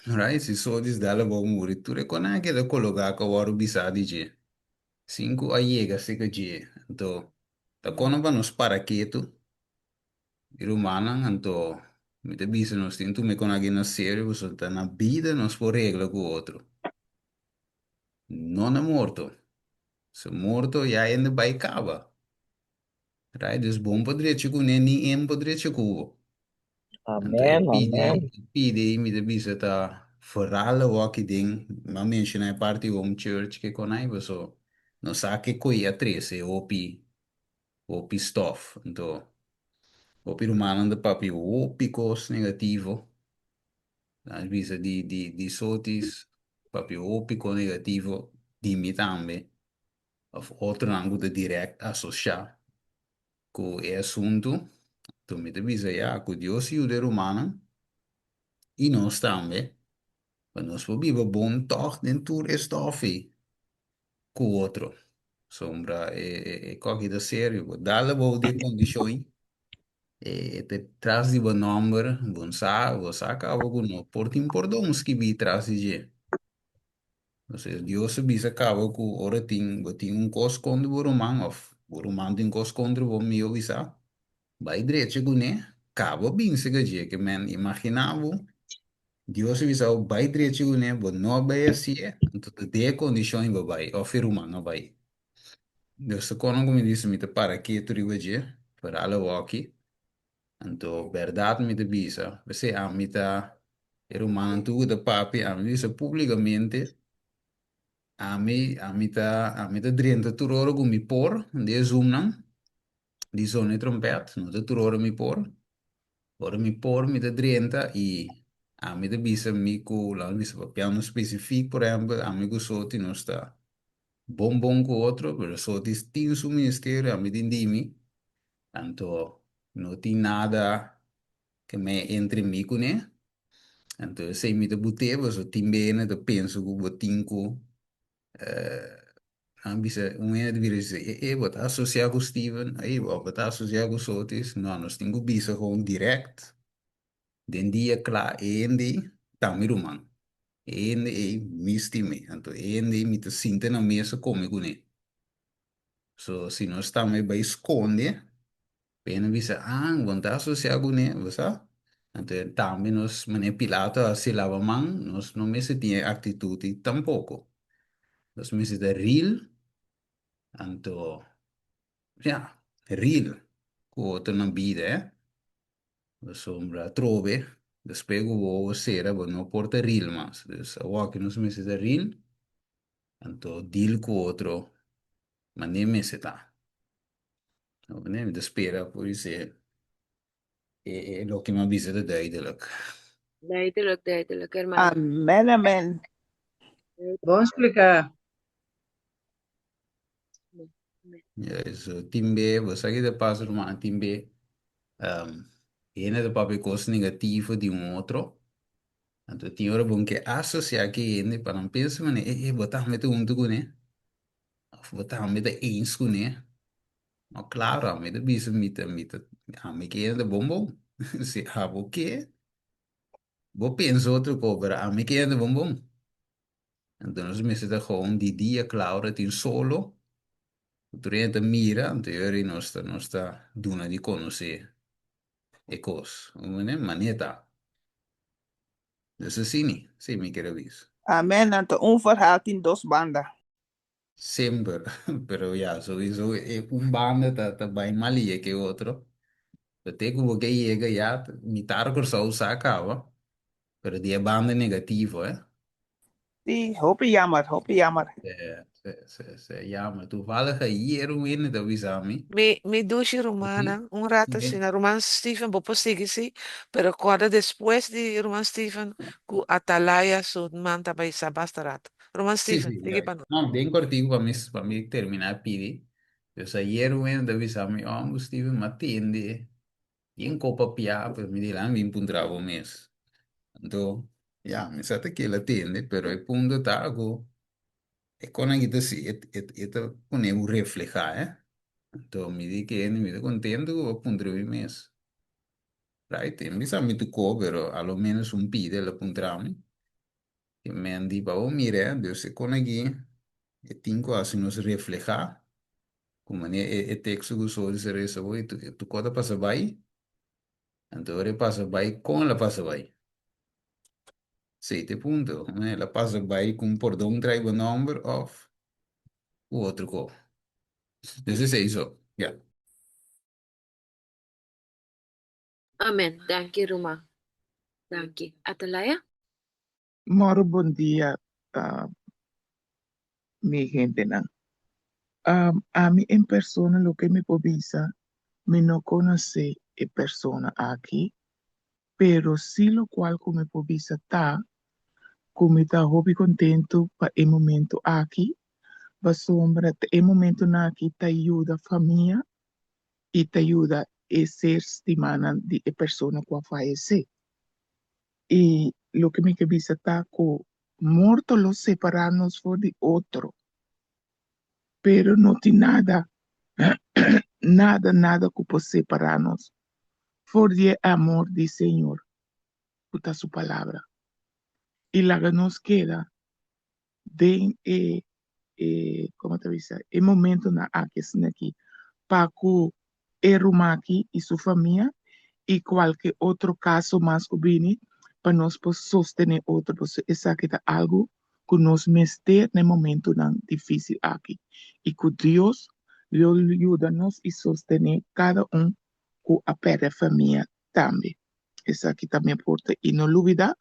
Right? Si Sodis dal abou muri tur e konan a keda kologá ku a wòrdu bisá di dje. Sin ku a yega seka dje. Anto, ta kono pa nos para ketu, mi rumannan? Anto, mi ta bisa nos tin tuma e kon aki na serio, pasobra ta na bida nos por regla ku otro, no na morto. So morto ya hende bai kaba. Right? Dus bon por drecha kuné, ni en por drecha ku bo. Anto e Amén, pidi, amén. e pidi ei mi ta bisa ta vooral awor den, mi a menciona e parti home church ke kon ai, paso no sa ke koe a trece hopi, hopi stof. Anto hopi rumannan ta papia hopi kos negativo. Nan bisa di di di sotis papia hopi kos negativo di mi tambe of otronan ku ta direct asosha. Ku e asuntu, anto mi ta bisa ya ku Dios yuda e rumannan i nos tambe pa nos por biba bon tòg den tur e stòf ei ku otro. Sombra e e kòki ta serio, bo dal abou di e kondishon ei, e ta tras di bo nòmber, bo sa, bo sa kaba ku no por tin pordon skibí tras di dje. Entonces, Dios a bisa kaba ku ora tin bo tin un kos kontra bo ruman òf bo ruman tin kos kontra bo, mihó bisa bai drecha kuné, kaba binse ku dje. Ke men imaginá bo, Dios a bisa bo bai drecha kuné, bo no a bai hasié, anto ta den e kondishon i bo bai òf e ruman a bai. Dios ta kono ku mi bisa mi ta para ketu riba dje, foral awoki. Anto bèrdat mi ta bisa, p'esei ami ta e rumannan tur ku ta papia, ami ta bisa públikamente, ami ami ta ami ta drenta tur ora ku mi por den e zoomnan di zona e trompèt, no ta tur ora mi por, ora mi por mi ta drenta i ami ta bisa mi ku, laga nos bisa papiando spesifik por ehèmpel, ami ku Soti nos ta bon bon ku otro, pero Soti tin su ministerio, ami tin di mi, Anto no tin nada ke me entre mi kuné. Anto esei mi ta but'é pasobra tin bene ta pensa ku bo tin ku nan bisa un hende ta bira bisa e e bo ta asosiá ku Steven, ey bo ta asosiá ku Sotis. No, nos tin ku bisa gewoon dirèkt den dia kla e hende ei ta mi ruman, e hende ei mi stim'é, anto e hende ei mi ta sinta na mesa kome kuné. So si nos tambe bai skonde, p'e bisa, ah, bo no ta asosiá kuné, bo sa? Anto tambe nos, manera Pilato a hasi laba man, nos no mester tin e aktitut ei tampoko. Nos mester ta real, anto, ya, real ku otro nan bida, eh. Pasobra atrobe, despues ku bo wowo sera, bo no por ta real mas. Dus awor nos mester ta real. Anto deal ku otro manera mester ta. Mi ta spera por esei e loke mi a bisa ta duidelijk. Duidelijk, duidelijk, hermano. Amen, amen. Bon spliká. Ja, so tin be, bo sa ki ta pasa ruman, tin be hende ta papia kos negativo di un otro. Anto tin ora bon ke asosiá ku e hende pa nan pensa manera, e e bo tambe ta huntu kuné òf bo tambe ta eens kuné. No, klaro, ami ta bisa mi ta mi ta ami ke hende ta bon bon. Si abo ke, bo pensa otro kos, pero ami ke hende ta bon bon. Anto nos mester ta gewoon di dia kla ora tin solo, ku tur hende ta mira, anto e ora ei nos ta nos ta duna di konosé e kos. Manera ta. Dus asina, si mi kere bisa. Amen. Anto un verhaal tin dos banda. Semper, pero ya, sowieso e un banda ta ta bai malia ke otro. Pero te ku bo ke yega ya, mitar Kòrsou sa kaba, pero di e banda negativo, eh. Sí, hopi jammer, hopi jammer. Sí, sí, sí, jammer. Toevallig ayer un hende ta bisa mi. Mi, mi dushi rumannan, un rato asina, ruman Steven, bo por sigui sí, pero kòrda despues di ruman Steven ku Atalaya su man ta bai sa basta rato. Ruman Sí, Steven, sí, sigui ya. pa nos. No, den kortiku pa mi, pa mi terminá pidi. Dus ayer un hende ta bisa mi, oh, Steven, m'a tende Yen ko papia, pues mi di lan bin puntra bo mes. Anto, ya, mi sa ta kila tende, pero e punto ta ku e konan ki ta si, e, e, e ta pone bo reflehá, eh. Anto mi di kende, mi ta kontento ku bo a puntra mi mes. Right, e mi sa mi tuko, pero a lo menos un pida el a puntra mi. E men di pa bo mira, eh, dus e konan aki e tin ku hasi nos reflehá. Ku manera e e teksto ku so di seresa bo i tu tu kos a pasa bai, anto ora e pasa bai kon el a pasa bai? Esei ta e punto, el a pasa bai ku un pordon trae bo nòmber òf ku otro kos. Dus esei so, ya. Amen. Danki ruman. Danki. Atalaya? Moro bon dia mi hendenan. Ami en persona loke mi por bisa mi no konosé e persona aki pero si lokual ku mi por bisa ta ku mi ta hopi kontentu pa e momento aki pasobra e momentonan aki ta yuda famia i ta yuda e ser stimanan di e persona ku a fayesé. I loke mi ke bisa ta ku morto lo separá nos for di otro, pero no tin nada, nada, nada ku por separá nos for di e amor di Señor ku ta su Palabra. I laga nos keda. den e e komo ta bisa e momentonan aki asina aki pa ku e ruman aki i su famia i kualke otro kaso mas ku bini pa nos por sostené otro pasobra esaki ta algu ku nos mester na e momentonan difísil aki i ku Dios lo yuda nos i sostené kada un ku a pèrdè famia tambe. Esaki ta mi aporte i no lubidá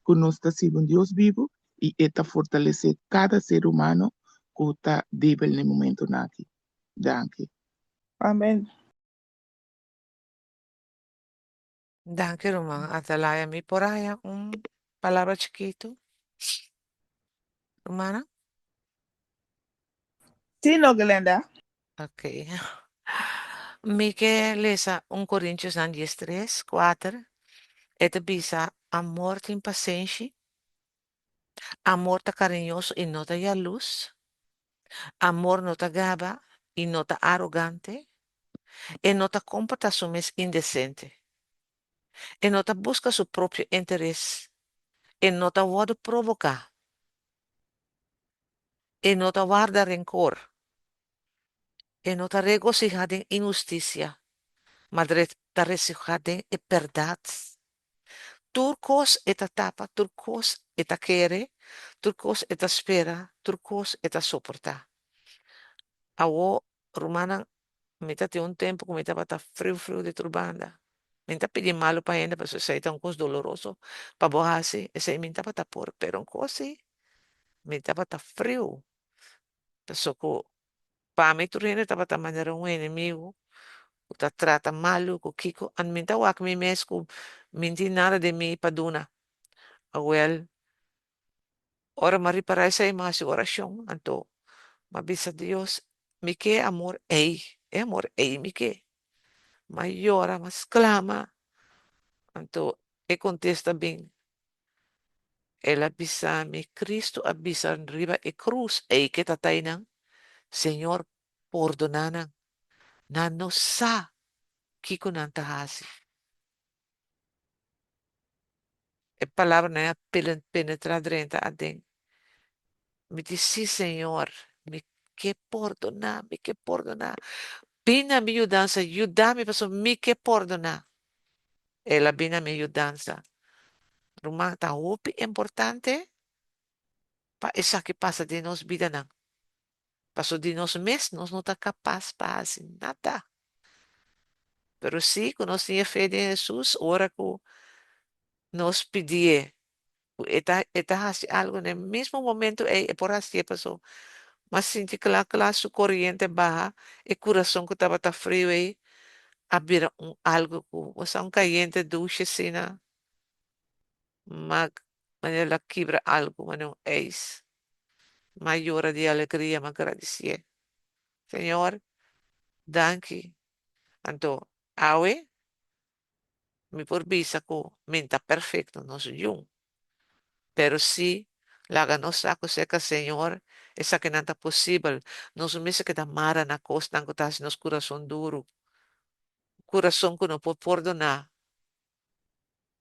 ku nos ta sirbi un Dios bibu i e ta fortalesé kada ser humano ku ta débil na e momentonan aki. Danki. Amen. Danki ruman Atalaya. Mi por haya un palabra chikitu, rumana? Sí, no, Glenda. Ok. Mi ke lesa 1 Korintiosnan 13, 4. E ta bisa, Amor tin pasenshi, amor ta kariñoso i no ta yalus, amor no ta gaba i no ta arogante, e no ta komportá su mes indesente, e no ta buska su propio interes, e no ta wòrdu provoká, e no ta warda renkor, e no ta regosihá den inhustisia, ma ta regosihá den e bèrdat. Tur kos e ta tapa, tur kos e ta kere, tur kos e ta spera, tur kos e ta soportá. Awor, rumannan, mi ta tin un tempu ku mi tabata friu friu di tur banda. Mi no ta pidi malu pa hende pasobra esei ta un kos doloroso pa bo hasi, esei mi no tabata por, pero un kos si, mi tabata friu. Pasobra ku pa mi tur hende tabata manera un enemigu ku ta trata malu ku kiko, anto mi ta wak mi mes ku mi no tin nada den mi pa duna. Awel, ora mi a ripará esei mi a hasi orashon, anto mi a bisa Dios, mi ke e amor ei, e amor ei mi ke. Mi a yora, mi a sklama, anto e kontesta bin, El a bisa mi, Cristo a bisa riba e cruz ei ke ta tainan, Señor, pordoná nan, nan no sa kiko nan ta hasi. E palabranan a penetrá drenta aden. Mi di, Sí, Señor, mi ke pordoná, mi ke pordoná. Bin na mi yudansa, yuda mi pasobra mi ke pordoná. El a bin na mi yudansa. Ruman, ta hopi importante pa esaki pasa den nos bidanan. Pasobra di nos mes nos no ta kapas pa hasi nada. Pero sí ku nos tin e fe den Hesus, ora ku nos pidié ku e ta e ta hasi algu na e mismo momento ei e por hasié pasobra m'a sinti kla kla su koriente baha, e kurason ku tabata friu ei a bira un algu ku bo sa un kayente dushi asina m'a manera el a kibra algu manera un eis. M'a yora di alegria, m'a gradisié. Señor, danki. Anto awe Mi por bisa ku mi n'ta perfekto, nos yun. Pero si laga nos sa ku serka Señor esakinan ta posibel. Nos no mester keda mara na kosnan ku ta hasi nos kurason duru, kurason ku no por pordoná,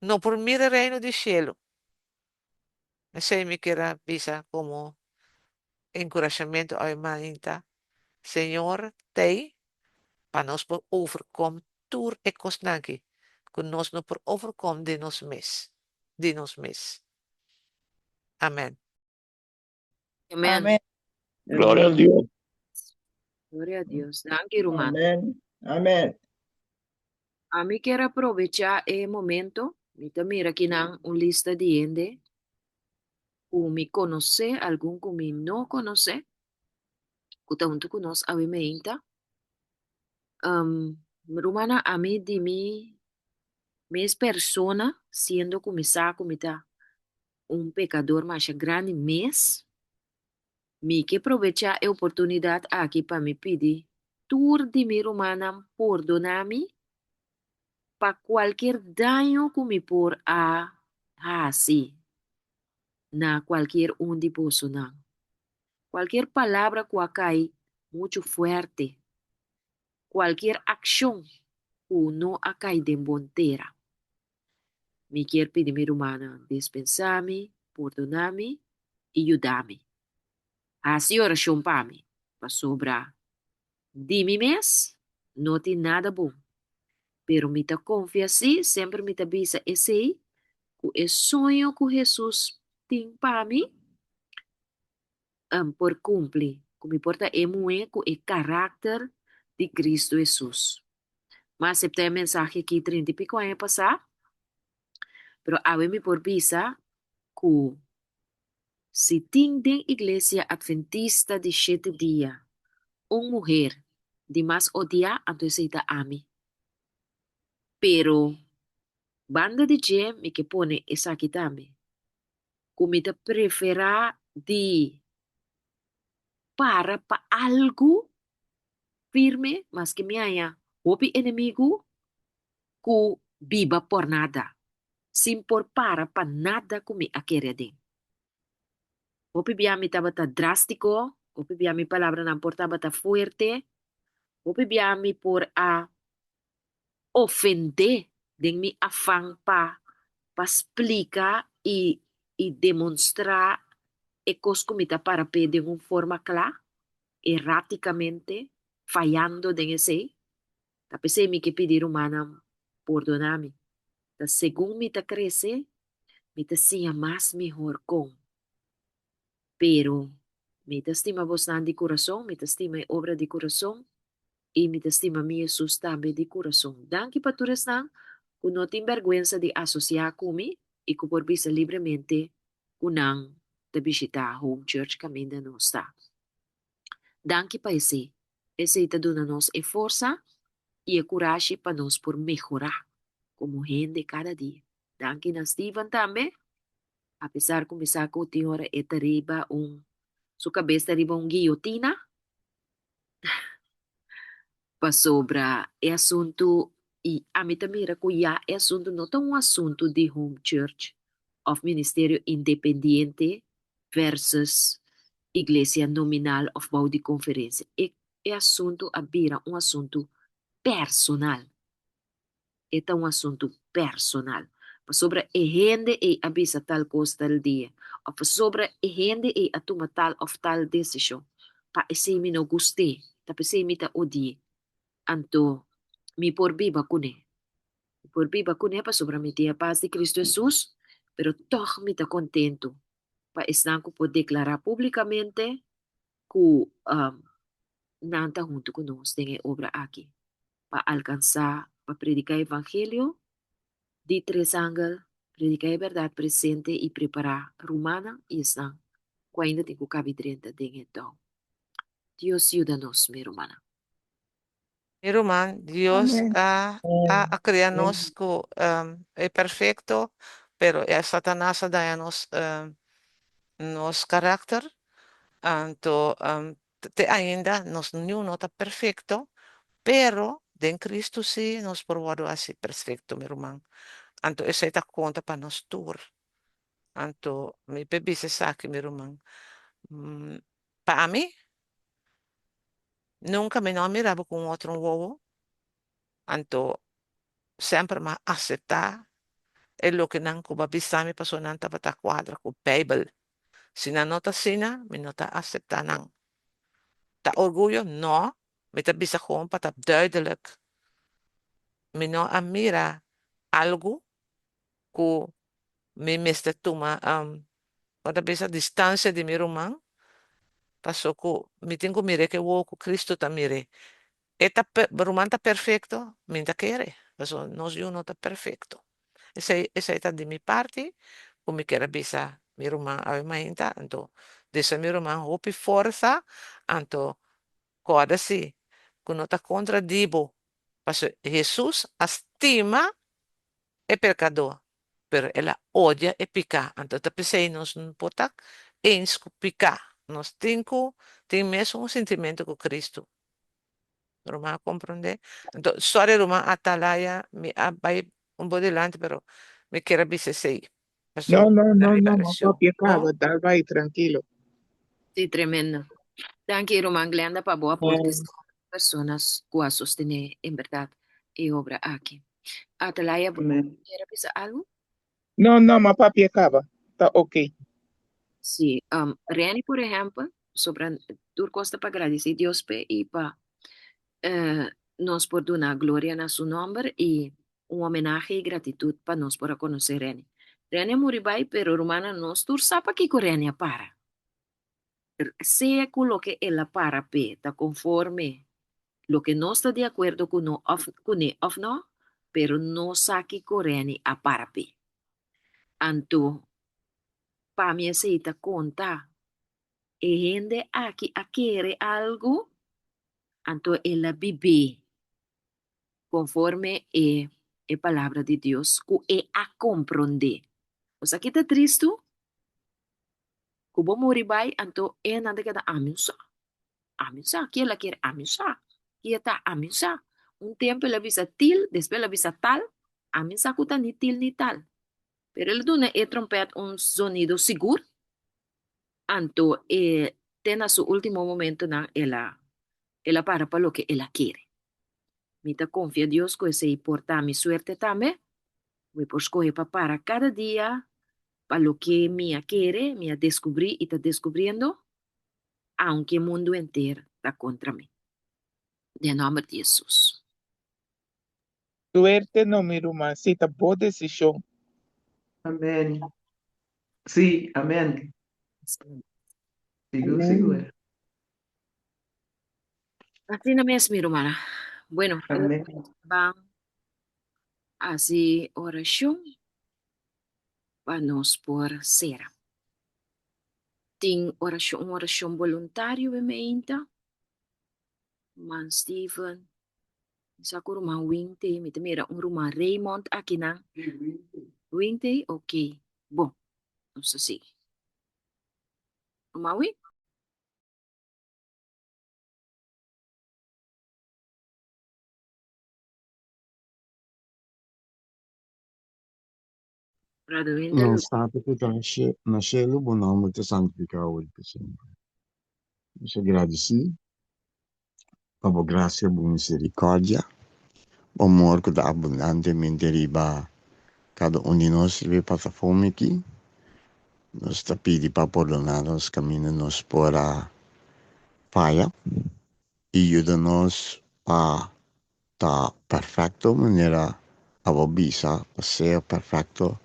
no por mira Reino di shelu. Esei mi kier a bisa komo enkurashamentu awe mainta, Señor t'ei pa nos por overkom tur e kosnan aki ku nos no por overkom den nos mes, di nos mes. Amen. Amen. Amen. Gloria a Dios. Gloria a Dios. Danki, ruman. Amen. Amen. Ami kier a probecha e momento. Mi ta mira kinan un lista di hende ku mi konosé, algun ku mi no konosé, ku ta huntu ku nos awe meinta. Um, rumannan, ami di mi mes persona, siendo ku mi sa ku mi ta un pekador masha grandi mes, Mi ke probechá e oportunidat aki pa mi pidi tur di mi rumannan pordoná mi pa kualkier daño ku mi por a hasi na kualkier un di bosonan. Kualkier palabra ku a kai muchu fuerte, kualkier akshon ku no a kai den bon tera. Mi kier pidi mi rumannan dispensá mi, pordoná mi i yuda mi. Hasi orashon pa mi, pasobra di mi mes no tin nada bon. Pero mi ta konfia sí, semper mi ta bisa esei, ku e soño ku Hesus tin pa mi por kumpli, ku mi por ta e muhé ku e karakter di Kristu Hesus. Mi a aseptá e mensahe akí trinta i piko aña pasá, pero awe mi por bisa ku Si tin den Iglesia Adventista di Shete Dia un muher di mas odiá anto esei ta ami. Pero banda di dje mi ke pone esaki tambe, ku mi ta preferá di para pa algu firme maske mi haña hopi enemigu ku biba por nada. sin por para pa nada ku mi a kere aden. Hopi bia mi tabata drástiko, hopi bia mi palabranan por tabata fuerte, hopi bia mi por a ofendé den mi afan pa pa splika i i demonstrá e kos ku mi ta para p'e den un forma kla, erátikamente, fayando den esei. Ta p'esei mi ke pidi rumannan pordoná mi. Ta segun mi ta krese, mi ta siña mas mihor kon. Pero mi ta stima bosnan di kurason, mi ta stima e obra di kurason i mi ta stima mi Hesus tambe di kurason. Danki pa tur esnan ku no tin bèrgwensa di asosiá ku mi i ku por bisa libremente ku nan ta bishitá Home Church kaminda nos ta. Danki pa esei. Esei ta duna nos e forsa i e kurashi pa nos por mehorá komo hende kada dia. Danki na Steven tambe, apesar ku mi sa ku tin ora e ta riba un, su kabes ta riba un guillotina, pasobra e asuntu, i ami ta mira ku ya e asuntu no ta un asuntu di home church òf ministerio independiente versus iglesia nominal òf bou di konferensia. E e asuntu a bira un asuntu personal. E ta un asuntu personal. Pasobra e hende ei a bisa tal kos tal dia, òf pasobra e hende ei a tuma tal òf tal desishon, pa esei mi no gust'é, ta p'esei mi ta odi'é. Anto mi por biba kuné. Mi por biba kuné pasobra mi tin e pas di Kristu Hesus, pero tòg mi ta kontentu pa esnan ku por deklará públikamente ku nan ta huntu ku nos den e obra aki pa alkansá pa prediká evangelio di tres angel, prediká e bèrdat presente i prepará rumannan i esnan ku ainda tin ku kabi drenta den e tou. Dios yuda nos, mi rumannan. Mi ruman, Dios Amén. a, a, a crea nos cu e perfecto, pero e Satanas a daña nos, nos karakter. Anto te ainda nos niun no ta perfecto, pero den Cristo sí nos por wordo haci perfecto, mi ruman. Anto esey ta conta pa nos tur. Anto mi pe bisa esaki, mi ruman. Pa ami, Nunka mi no a mira bo ku un otro wowo, anto semper mi a aseptá e loke nan ku bo a bisa mi pasobra nan tabata kuadra ku Beibel. Si nan no ta asina, mi no ta aseptá nan. Ta orguyo? No, mi ta bisa gewoon pa ta duidelijk. Mi no a mira algu ku mi mester tuma bo ta bisa distancia di mi ruman paso cu mi tin cu mira ke wowo cu Cristo ta mire e ta bo ruman ta perfecto mi ta kere paso nos yu no ta perfecto esey esey ta di mi parti cu mi kier a bisa mi ruman awe mainta anto desa mi ruman hopi forsa anto corda si cu no ta contra di bo paso Jesus a stima e pecador pero el a odia e piká. Anto ta p'esei nos no por ta eens ku piká. Nos tin ku tin mesun sintimentu ku Kristu. Ruman a komprondé? Anto, sorry ruman Atalaya, mi a bai un bo dilanti, pero mi kier a bisa esei. No, Paso no, ta no, riba no, no reshon. papia Bon? kaba, dal bai trankilo. Sí, tremendo. Danki ruman Glenda pa bo aporte. Personas ku a sostené en bèrdat e obra aki. Atalaya, bo Amen. kier a bisa algu? No, no, ma papia kaba. Ta ok. Sí, Renny por ehèmpel. Sobra tur kos ta pa gradisí Dios p'e i pa nos por duna gloria na su nòmber i un homenahe i gratitut pa nos por a konosé Reni. Reni a muri bai, pero rumannan nos tur sa pakiko Reni a para. Sea ku loke el a para p'e ta konforme loke nos ta di akuerdo ku no òf kuné òf no, pero nos sa kiko Reni a para p'e. Anto pa mi esei ta konta. E hende aki a kere algu, anto el a bib'é konforme e e Palabra di Dios ku e a komprondé. Bo sa ki ta tristu? Ku bo muri bai, anto e nan ta keda, Ami no sa. Ami no sa. Ki el a kere? Ami no sa. Ki e ta? Ami no sa. Un tempu el a bisa til, despues el a bisa tal. Ami no sa ku ta ni til ni tal. Pero el a duna e trompèt un zonido sigur, anto e te na su último momentonan el a el a para pa loke el a kere. Mi ta konfia Dios ku esei por ta mi suerte tambe. Mi por skohe pa para kada dia pa loke mi a kere, mi a deskubrí i ta deskubriendo, aunke mundu henter ta kontra mi. Den nòmber di Hesus. Suerte no mi ruman, si ta bo desishon. Amen. Sí, amen. Sigur, sigur. Asina mes mi rumannan. Bueno, Amen. ban hasi orashon pa nos por sera. Tin orashon, un orashon boluntario be meinta. Ruman Steven, Mi sa ku ruman Wing t'ei, mi ta mira un ruman Raymond akinan. Wing t'ei? Ok, bon, nos ta sigui. Ruman Wing? Brother Wing ta Nos Tata ku ta na shelu, bo nòmber ta santifiká oi pa semper. Nos ta gradisí pa bo grasia, bo miserikòrdia, bo amor ku ta abundantemente riba kada un di nos riba e plataforma aki. Nos ta pidi pa pordoná nos kaminda nos por a faya i yuda nos pa ta perfekto manera abo bisa pa sea perfekto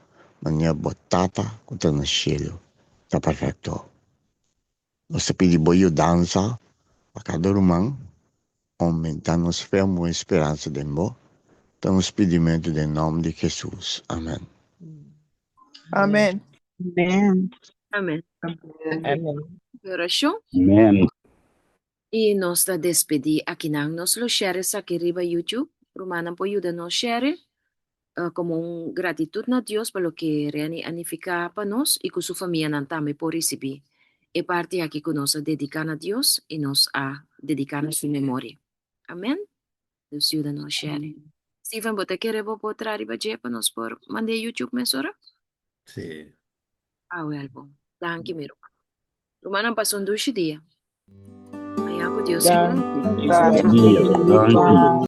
manera bo Tata ku ta na shelu ta perfekto. Nos ta pidi bo yudansa pa kada ruman oumenta nos fe, amor i speransa den bo. Ta nos pidimentu den nòmber di Hesus. Amen. Amen. Amen. Amen. Amen. Orashon. Amen. I nos ta despedí akinan. Nos lo share esaki riba YouTube. Rumannan por yuda nos share komo un gratitut na Dios pa loke Reni a nifiká pa nos i ku su famianan tambe por risibí e parti aki ku nos a dediká na Dios i nos a dediká na su memoria. Amen. Dios yuda nos share. Steven, bo ta kere bo por traha riba dje pa nos por mand'é YouTube mesora? Sí. Awel bon. Danki mi ruman. Rumannan pasa un dushi dia. Mañan ku Dios. Danki. Dia, danki.